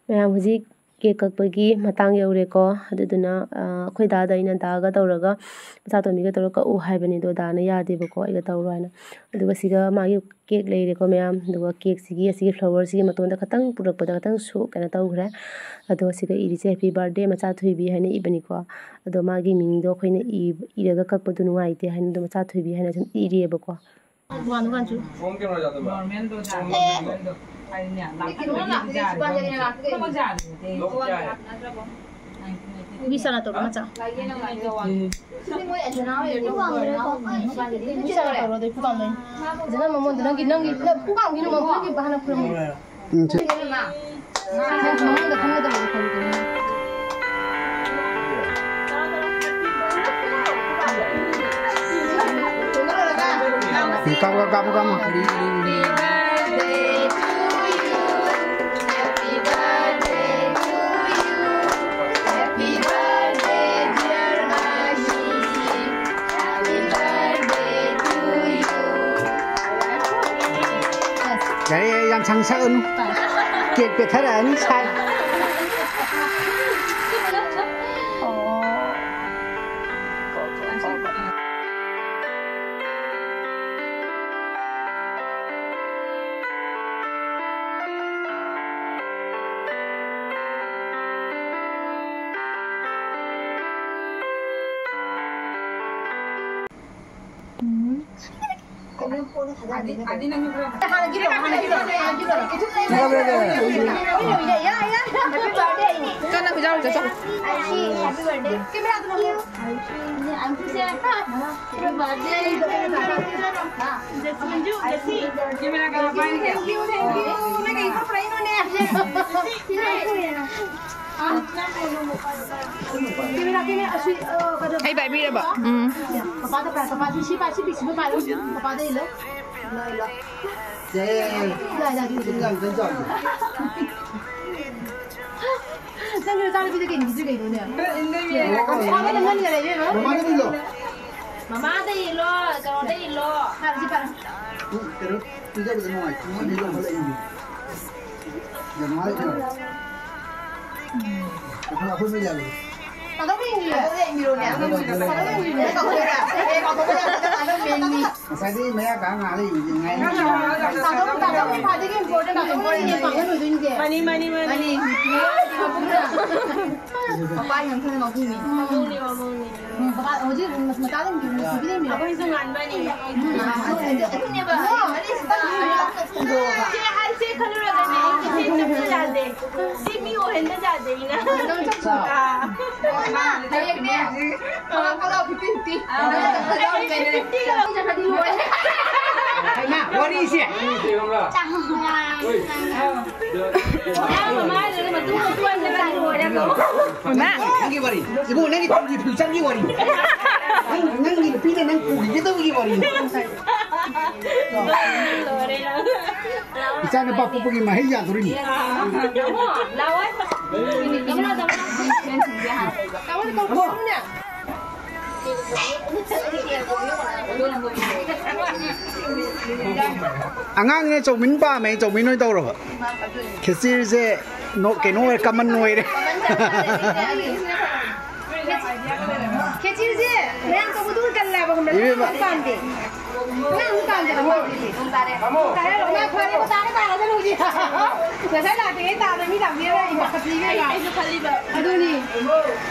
ꯃꯌꯥꯝ ꯍꯧꯖꯤꯛ cake ꯀꯛꯄꯒꯤ ꯃꯇꯥꯡ ꯌꯧꯔꯦꯀꯣ꯫ ꯑꯗꯨꯗꯨꯅ, ꯑ, ꯑꯩꯈꯣꯏ ꯗꯥꯗ ꯑꯩꯅ ꯗꯥꯒ ꯇꯧꯔꯒ ꯃꯆꯥꯇꯣꯝꯕꯤꯒ ꯇꯧꯔꯒ ꯀꯛꯎ ꯍꯥꯏꯕꯅꯤ, ꯑꯗꯣ ꯗꯥꯅ ꯌꯥꯗꯦꯕꯀꯣ, ꯑꯩꯒ ꯇꯧꯔꯣ ꯍꯥꯏꯅ꯫ ꯑꯗꯨꯒ ꯁꯤꯒ ꯃꯥꯒꯤ cake ꯂꯩꯔꯦꯀꯣ ꯃꯌꯥꯝ꯫ ꯑꯗꯨꯒ cakeꯁꯤꯒꯤ, ꯑꯁꯤꯒꯤ flowerꯁꯤꯒꯤ ꯃꯇꯣꯟꯗ ꯈꯇꯪ ꯄꯨꯔꯛꯄꯗ ꯈꯇꯪ ꯁꯣꯛ ꯀꯩꯅꯣ ꯇꯧꯈ꯭ꯔꯦ꯫ ꯑꯗꯣ ꯁꯤꯗ ꯏꯔꯤꯁꯦ "Happy birthday ꯃꯆꯥ ꯊꯣꯏꯕꯤ" ꯍꯥꯏꯅ ꯏꯕꯅꯤꯀꯣ꯫ ꯑꯗꯣ ꯃꯥꯒꯤ ꯃꯤꯡꯗꯣ ꯑꯩꯈꯣꯏꯅ ꯏꯕ-, ꯏꯔꯒ ꯀꯛꯄꯗꯣ ꯅꯨꯡꯉꯥꯏꯇꯦ ꯍꯥꯏꯅ ꯑꯗꯨꯝ ꯃꯆꯥ ꯊꯣꯏꯕꯤ ꯍꯥꯏꯅ ꯁꯨꯝ ꯏꯔꯤꯑꯕꯀꯣ꯫ ꯗꯨꯀꯥꯟ, ꯗꯨꯀꯥꯟꯁꯨ꯫ ꯐꯣꯟ ꯀꯩꯅꯣ ꯌꯥꯗꯕ? ꯅꯣꯔꯃꯦꯜꯗꯣ ꯌꯥꯗꯕ꯫ ꯐꯣꯟ ꯌꯥꯗꯕ꯫ ꯑꯩꯅꯦ, ꯂꯥꯛꯀꯗꯕ ꯃꯤꯗꯤ ꯌꯥꯔꯦ꯫ ꯊꯕꯛ ꯌꯥꯔꯦ꯫ ꯂꯣꯛ ꯌꯥꯔꯦ꯫ ꯃꯤ ꯆꯥꯅ ꯇꯧꯔꯣ, ꯃꯆꯥ꯫ ꯃꯤ ꯆꯥꯅ ꯇꯧꯔꯣ, ꯑꯗꯩ ꯄꯨꯀꯥꯝꯗꯣ꯫ ꯐꯖꯅ ꯃꯉꯣꯟꯗ ꯅꯪꯒꯤ, ꯅꯪꯒꯤ, ꯅꯪ ꯄꯨꯀꯥꯝꯒꯤꯅ ꯃꯉꯣꯟꯗ ꯅꯪꯒꯤ ꯍꯥꯟꯅ ꯈꯨꯔꯨꯝꯃꯣ꯫ ꯎꯝ, ꯁꯤ꯫ ꯅꯪ ꯃꯉꯣꯟꯗ ꯈꯟꯒꯗꯕꯗꯣ ꯈꯟꯒꯗꯕꯅꯤ꯫ ꯎꯝ, ꯀꯥꯞꯄꯣ, ꯀꯥꯞꯄꯣ, ꯀꯥꯞꯄꯣ꯫ ꯌꯥꯔꯦ, ꯌꯥꯔꯦ, ꯌꯥꯝ ꯁꯥꯡ ꯁꯛꯑꯅꯨ꯫ Cake ꯄꯦꯠꯊꯔꯛꯑꯅꯤ, ꯁꯥꯏ꯫ ꯆꯠꯂꯣ꯫ ꯀꯦꯃꯦꯔꯥꯗꯨ ꯅꯝꯃꯣ꯫ ꯁꯦ, ꯍꯥ, ꯕꯥꯔꯗꯦ꯫ ꯖꯦꯁꯃꯤꯟꯁꯨ ꯉꯁꯤ ꯀꯦꯃꯦꯔꯥ ꯀꯅꯥ ꯄꯥꯏꯔꯤꯒꯦ? Thank you, thank you. ꯅꯪ ꯀꯩ ꯀꯞꯄ꯭ꯔꯥ ꯑꯩꯉꯣꯟꯗ? ꯀꯦꯃꯦꯔꯥ, ꯀꯦꯃꯦꯔꯥ, ꯑꯁꯤ, ꯑ, ꯀꯩꯅꯣ꯫ ꯑꯩ ꯄꯥꯏꯕꯤꯔꯕ? ꯎꯝ꯫ ꯄꯄꯥꯗ ꯄꯥꯏ, ꯄꯄꯥꯗ ꯁꯤ ꯄꯥꯏ, ꯁꯤ ꯄꯤꯛꯁꯤꯕ ꯄꯥꯏꯔꯣ꯫ ꯄꯄꯥꯗ ꯏꯜꯂꯣ꯫ ꯏꯜꯂꯣ, ꯏꯜꯂꯣ꯫ ꯁꯦ꯫ ꯌꯥ, ꯌꯥ, ꯌꯥ, ꯌꯥ꯫ ꯌꯥꯝ ꯀꯟꯅ ꯆꯥꯎꯗꯦ꯫ ꯅꯪꯒꯤ ꯅꯆꯥꯅꯨꯄꯤꯗ ꯀꯩꯅꯣ ꯄꯤꯖꯩ ꯀꯩꯅꯣꯅꯦ? ꯃꯃꯥꯗ ꯏꯜꯂꯣ꯫ ꯃꯃꯥꯗ ꯏꯜꯂꯣ꯫ ꯃꯃꯥꯗ ꯏꯜꯂꯣ꯫ ꯀꯩꯅꯣꯗ ꯏꯜꯂꯣ꯫ ꯐꯔꯦ, ꯁꯤ ꯐꯔꯦ꯫ ꯎꯝ, ꯀꯩꯅꯣ ꯄꯤꯖꯕꯗ ꯅꯨꯡꯉꯥꯏꯇꯦ꯫ ꯃꯃꯥꯗ ꯏꯜꯂꯣ꯫ ꯌꯥꯝ ꯅꯨꯡꯉꯥꯏꯇꯦ꯫ ꯎꯝ꯫ ꯑꯩꯈꯣꯏ, ꯑꯩꯈꯣꯏ ꯃꯩ ꯌꯥꯜꯂꯦ꯫ ꯇꯥꯗꯧ ꯌꯦꯡꯕꯤꯔꯣ꯫ ꯇꯥꯗꯧ ꯌꯦꯡꯕꯤꯔꯣꯅꯦ꯫ ꯇꯥꯗꯧ ꯌꯦꯡꯕꯤꯔꯣꯅꯦ꯫ ꯀꯧꯗꯣꯏꯔꯥ? ꯑꯦ, ꯀꯧꯗꯣꯏꯔꯥ? ꯇꯥꯗꯧ ꯌꯦꯡꯕꯤꯔꯣꯅꯦ꯫ ꯉꯁꯥꯏꯗꯒꯤ ꯃꯌꯥ ꯀꯥ ꯉꯥ ꯂꯩ, ꯉꯥꯏ꯫ ꯇꯥꯗꯧ, ꯇꯥꯗꯧ ꯈ꯭ꯋꯥꯏꯗꯒꯤ important ꯇꯥꯗꯧ ꯌꯦꯡꯕꯤꯔꯣꯅꯦ꯫ ꯃꯥꯅꯤ, ꯃꯥꯅꯤ, ꯃꯥꯅꯤ꯫ ꯃꯥꯅꯤ꯫ ꯃꯄꯥ ꯌꯥꯝ ꯊꯣꯏꯅ ꯃꯄꯨꯅꯤ꯫ ꯃꯄꯨꯅꯤ, ꯃꯄꯨꯅꯤ꯫ ꯎꯝ, ꯕꯕꯥ, ꯍꯧꯖꯤꯛ ꯃꯆꯥꯁꯤꯡ ꯅꯨꯡꯁꯤꯕꯤꯗꯦ ꯃꯤ꯫ ꯑꯩꯈꯣꯏꯁꯨ ꯉꯥꯟꯕꯅꯤ꯫ ꯎꯝ, ꯑꯗꯨꯅꯦꯕ, ꯃꯔꯤꯁꯤꯗ ꯁꯦ ꯍꯥꯏꯁꯦ ꯈꯜꯂꯨꯔꯒꯅꯦ, ꯑꯩꯁꯦ ꯆꯠꯄ ꯌꯥꯗꯦ꯫ ꯁꯤ ꯃꯤ ꯑꯣꯏꯍꯟꯕ ꯌꯥꯗꯦ, ꯑꯩꯅ꯫ ꯅꯪ ꯆꯠꯁꯤ꯫ ꯑꯥ꯫ ꯍꯌꯦꯡꯅꯦ, ꯊꯕꯛ ꯐꯠꯂꯥꯎ ꯐꯤꯐꯇꯤ ꯐꯤꯐꯇꯤ꯫ ꯑꯥ꯫ ꯅꯪ ꯆꯠꯄ ꯌꯥꯎꯔꯤꯉꯩꯗꯅꯦ꯫ ꯐꯤꯐꯇꯤ ꯐꯤꯐꯇꯤ ꯂꯧꯔꯗꯤ ꯆꯠꯈ꯭ꯔꯗꯤ ꯂꯣꯏꯔꯦ꯫ ꯍꯩꯃꯥ, ꯋꯥꯔꯤꯁꯦ꯫ ꯆꯥꯛ ꯍꯣꯏ꯫ ꯅꯪꯒꯤ ꯋꯥꯔꯤ꯫ ꯏꯕꯨꯡ, ꯅꯪꯒꯤ ꯇꯨꯡꯒꯤ future ꯒꯤ ꯋꯥꯔꯤ꯫ ꯅꯪ, ꯅꯪꯒꯤ ꯅꯨꯄꯤꯅ ꯅꯪ ꯄꯨꯈꯤꯒꯗꯕꯒꯤ ꯋꯥꯔꯤ꯫ ꯏꯆꯥ ꯅꯨꯄꯥ ꯄꯣꯛꯄꯒꯤ ꯃꯍꯩ ꯌꯥꯗꯣꯔꯤꯅꯤ꯫ ꯑꯉꯥꯡꯅ ꯆꯧꯃꯤꯟ ꯄꯥꯝꯃꯦ, ꯆꯧꯃꯤꯟ ꯑꯣꯏꯅ ꯇꯧꯔꯕ꯫ ꯈꯦꯆꯤꯁꯦ ꯅꯣ-, ꯀꯩꯅꯣ ꯑꯣꯏꯔꯦ, common ꯑꯣꯏꯔꯦ꯫ ꯈꯦꯆꯤꯁꯦ ꯃꯌꯥꯝ ꯇꯧꯕꯗꯨ ꯀꯜꯂꯦꯕ, ꯈꯪꯕ꯭ꯔꯥ? ꯏꯕꯦꯝꯃ꯫ ꯄꯥꯝꯗꯦ꯫ ꯅꯪ ꯑꯃꯨꯛ ꯄꯥꯝꯗꯦ, ꯄꯥꯝꯗꯦ꯫ ꯇꯥꯔꯦ, ꯃꯥ ꯐꯔꯦ, ꯇꯥꯔꯦ, ꯇꯥꯔꯦ, ꯍꯧꯖꯤꯛ꯫ ꯉꯁꯥꯏ ꯂꯥꯛꯇ꯭ꯔꯤꯉꯩ ꯇꯥꯗ ꯃꯤ ꯂꯥꯛꯄꯤꯔ ꯂꯩꯔꯤꯕ꯫ ꯈꯦꯆꯤꯒ ꯑꯩꯁꯨ ꯈꯜꯂꯤꯕ꯫ ꯑꯗꯨꯅꯤ꯫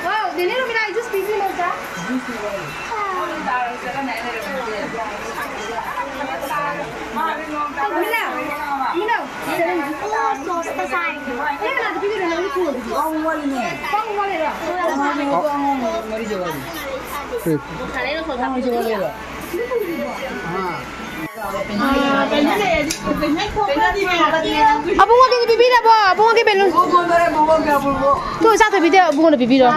ꯋꯥꯎ, ꯗꯦꯅꯦꯜ ꯔꯣꯃꯤꯅꯥ, ꯑꯩ juice ꯄꯤꯕꯤꯔꯣ ꯑꯝꯇ꯫ ꯃꯤꯅꯥ, ꯃꯤꯅꯥ꯫ ꯑꯣ, sauce ꯇ ꯆꯥꯏ꯫ ꯑꯩ ꯀꯅꯥꯗ ꯄꯤꯗꯣꯏꯅꯣ? ꯅꯪꯗꯤ ꯊꯣꯡꯉꯣ ꯑꯗꯨꯗꯤ꯫ ꯑꯧ, ꯃꯣꯏꯅꯦ꯫ ꯑꯕꯨꯡꯉꯣꯒꯤꯗꯤ ꯄꯤꯕꯤꯔꯕꯣ? ꯑꯕꯨꯡꯉꯣꯒꯤ ꯕꯦꯂꯨꯟ꯫ ꯇꯨ, ꯏꯆꯥ ꯊꯣꯏꯕꯤꯗ ꯑꯕꯨꯡꯉꯣꯅ ꯄꯤꯕꯤꯔꯣ꯫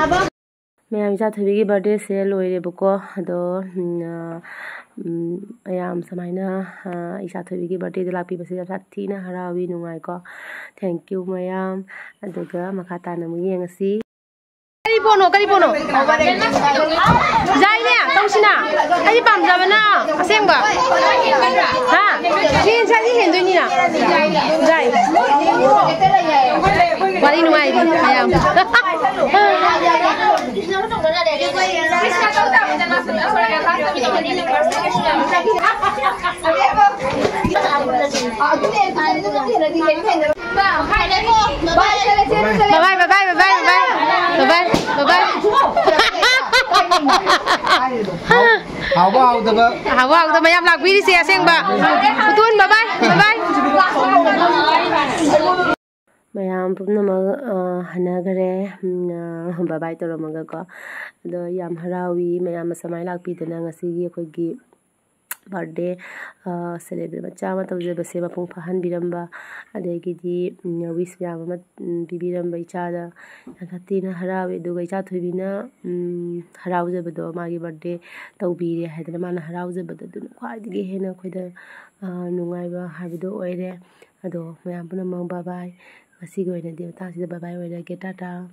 ꯃꯌꯥꯝ, ꯏꯆꯥ ꯊꯣꯏꯕꯤꯒꯤ ꯕꯥꯔꯗꯦꯁꯦ ꯂꯣꯏꯔꯦꯕꯀꯣ꯫ ꯑꯗꯣ, ꯎꯝ, ꯑ, ꯎꯝ, ꯃꯌꯥꯝ ꯁꯨꯃꯥꯏꯅ, ꯑ, ꯏꯆꯥ ꯊꯣꯏꯕꯤꯒꯤ ꯕꯥꯔꯗꯦꯗ ꯂꯥꯛꯄꯤꯕꯁꯦ ꯌꯥꯝ ꯁꯥꯊꯤꯅ ꯍꯔꯥꯎꯏ, ꯅꯨꯡꯉꯥꯏꯀꯣ꯫ Thank you ꯃꯌꯥꯝ꯫ ꯑꯗꯨꯒ ꯃꯈꯥ ꯇꯥꯅ ꯑꯃꯨꯛ ꯌꯦꯡꯉꯁꯤ꯫ ꯀꯔꯤ ꯄꯣꯠꯅꯣ? ꯀꯔꯤ ꯄꯣꯠꯅꯣ? ꯌꯥꯏꯅꯦ, ꯇꯧꯁꯤꯅ꯫ ꯑꯩꯗꯤ ꯄꯥꯝꯖꯕꯅ ꯑꯁꯦꯡꯕ꯫ ꯍꯥ? ꯁꯤ ꯉꯁꯥꯏꯗꯤ ꯍꯦꯟꯗꯣꯏꯅꯤꯅ꯫ ꯌꯥꯏ꯫ ꯋꯥꯔꯤ ꯅꯨꯡꯉꯥꯏꯔꯤ ꯃꯌꯥꯝ꯫ Bye bye, bye bye, bye bye, bye bye. Bye bye, bye bye. ꯍꯥꯎꯕ ꯍꯥꯎꯗꯕ꯫ ꯍꯥꯎꯕ ꯍꯥꯎꯗꯕ ꯌꯥꯝ ꯂꯥꯛꯄꯤꯔꯤꯁꯦ ꯑꯁꯦꯡꯕ꯫ ꯎꯇꯣꯟ, bye bye, bye bye. ꯃꯌꯥꯝ ꯄꯨꯝꯅꯃꯛ, ꯑ, ꯍꯟꯅꯈꯔꯦ꯫ ꯎꯝ, ꯑ, bye bye ꯇꯧꯔꯝꯃꯒꯀꯣ꯫ ꯑꯗꯣ ꯌꯥꯝ ꯍꯔꯥꯎꯏ ꯃꯌꯥꯝ ꯑꯁꯨꯃꯥꯏꯅ ꯂꯥꯛꯄꯤꯗꯅ ꯉꯁꯤꯒꯤ ꯑꯩꯈꯣꯏꯒꯤ ꯕꯥꯔꯗꯦ, ꯑ, ꯁꯦꯂꯦꯕ꯭ꯔꯦꯠ ꯃꯆꯥ ꯑꯃ ꯇꯧꯖꯕꯁꯦ ꯃꯄꯨꯡ ꯐꯥꯍꯟꯕꯤꯔꯝꯕ, ꯑꯗꯒꯤꯗꯤ, ꯎꯝ, ꯋꯤꯁ ꯃꯌꯥꯝ ꯑꯃ, ꯎꯝ, ꯄꯤꯕꯤꯔꯝꯕ ꯏꯆꯥꯗ ꯌꯥꯝ ꯁꯥꯊꯤꯅ ꯍꯔꯥꯎꯏ꯫ ꯑꯗꯨꯒ ꯏꯆꯥ ꯊꯣꯏꯕꯤꯅ, ꯎꯝ, ꯍꯔꯥꯎꯖꯕꯗꯣ, ꯃꯥꯒꯤ ꯕꯥꯔꯗꯦ ꯇꯧꯕꯤꯔꯦ ꯍꯥꯏꯗꯅ ꯃꯥꯅ ꯍꯔꯥꯎꯖꯕꯗꯣ, ꯑꯗꯨꯅ ꯈ꯭ꯋꯥꯏꯗꯒꯤ ꯍꯦꯟꯅ ꯑꯩꯈꯣꯏꯗ, ꯑ, ꯅꯨꯡꯉꯥꯏꯕ ꯍꯥꯏꯕꯗꯣ ꯑꯣꯏꯔꯦ꯫ ꯑꯗꯣ ꯃꯌꯥꯝ ꯄꯨꯝꯅꯃꯛ bye bye꯫ ꯉꯁꯤꯒꯤ ꯑꯣꯏꯅꯗꯤ ꯃꯇꯥꯡꯁꯤꯗ bye bye ꯑꯣꯏꯔꯒꯦ, ꯇꯥꯇꯥ꯫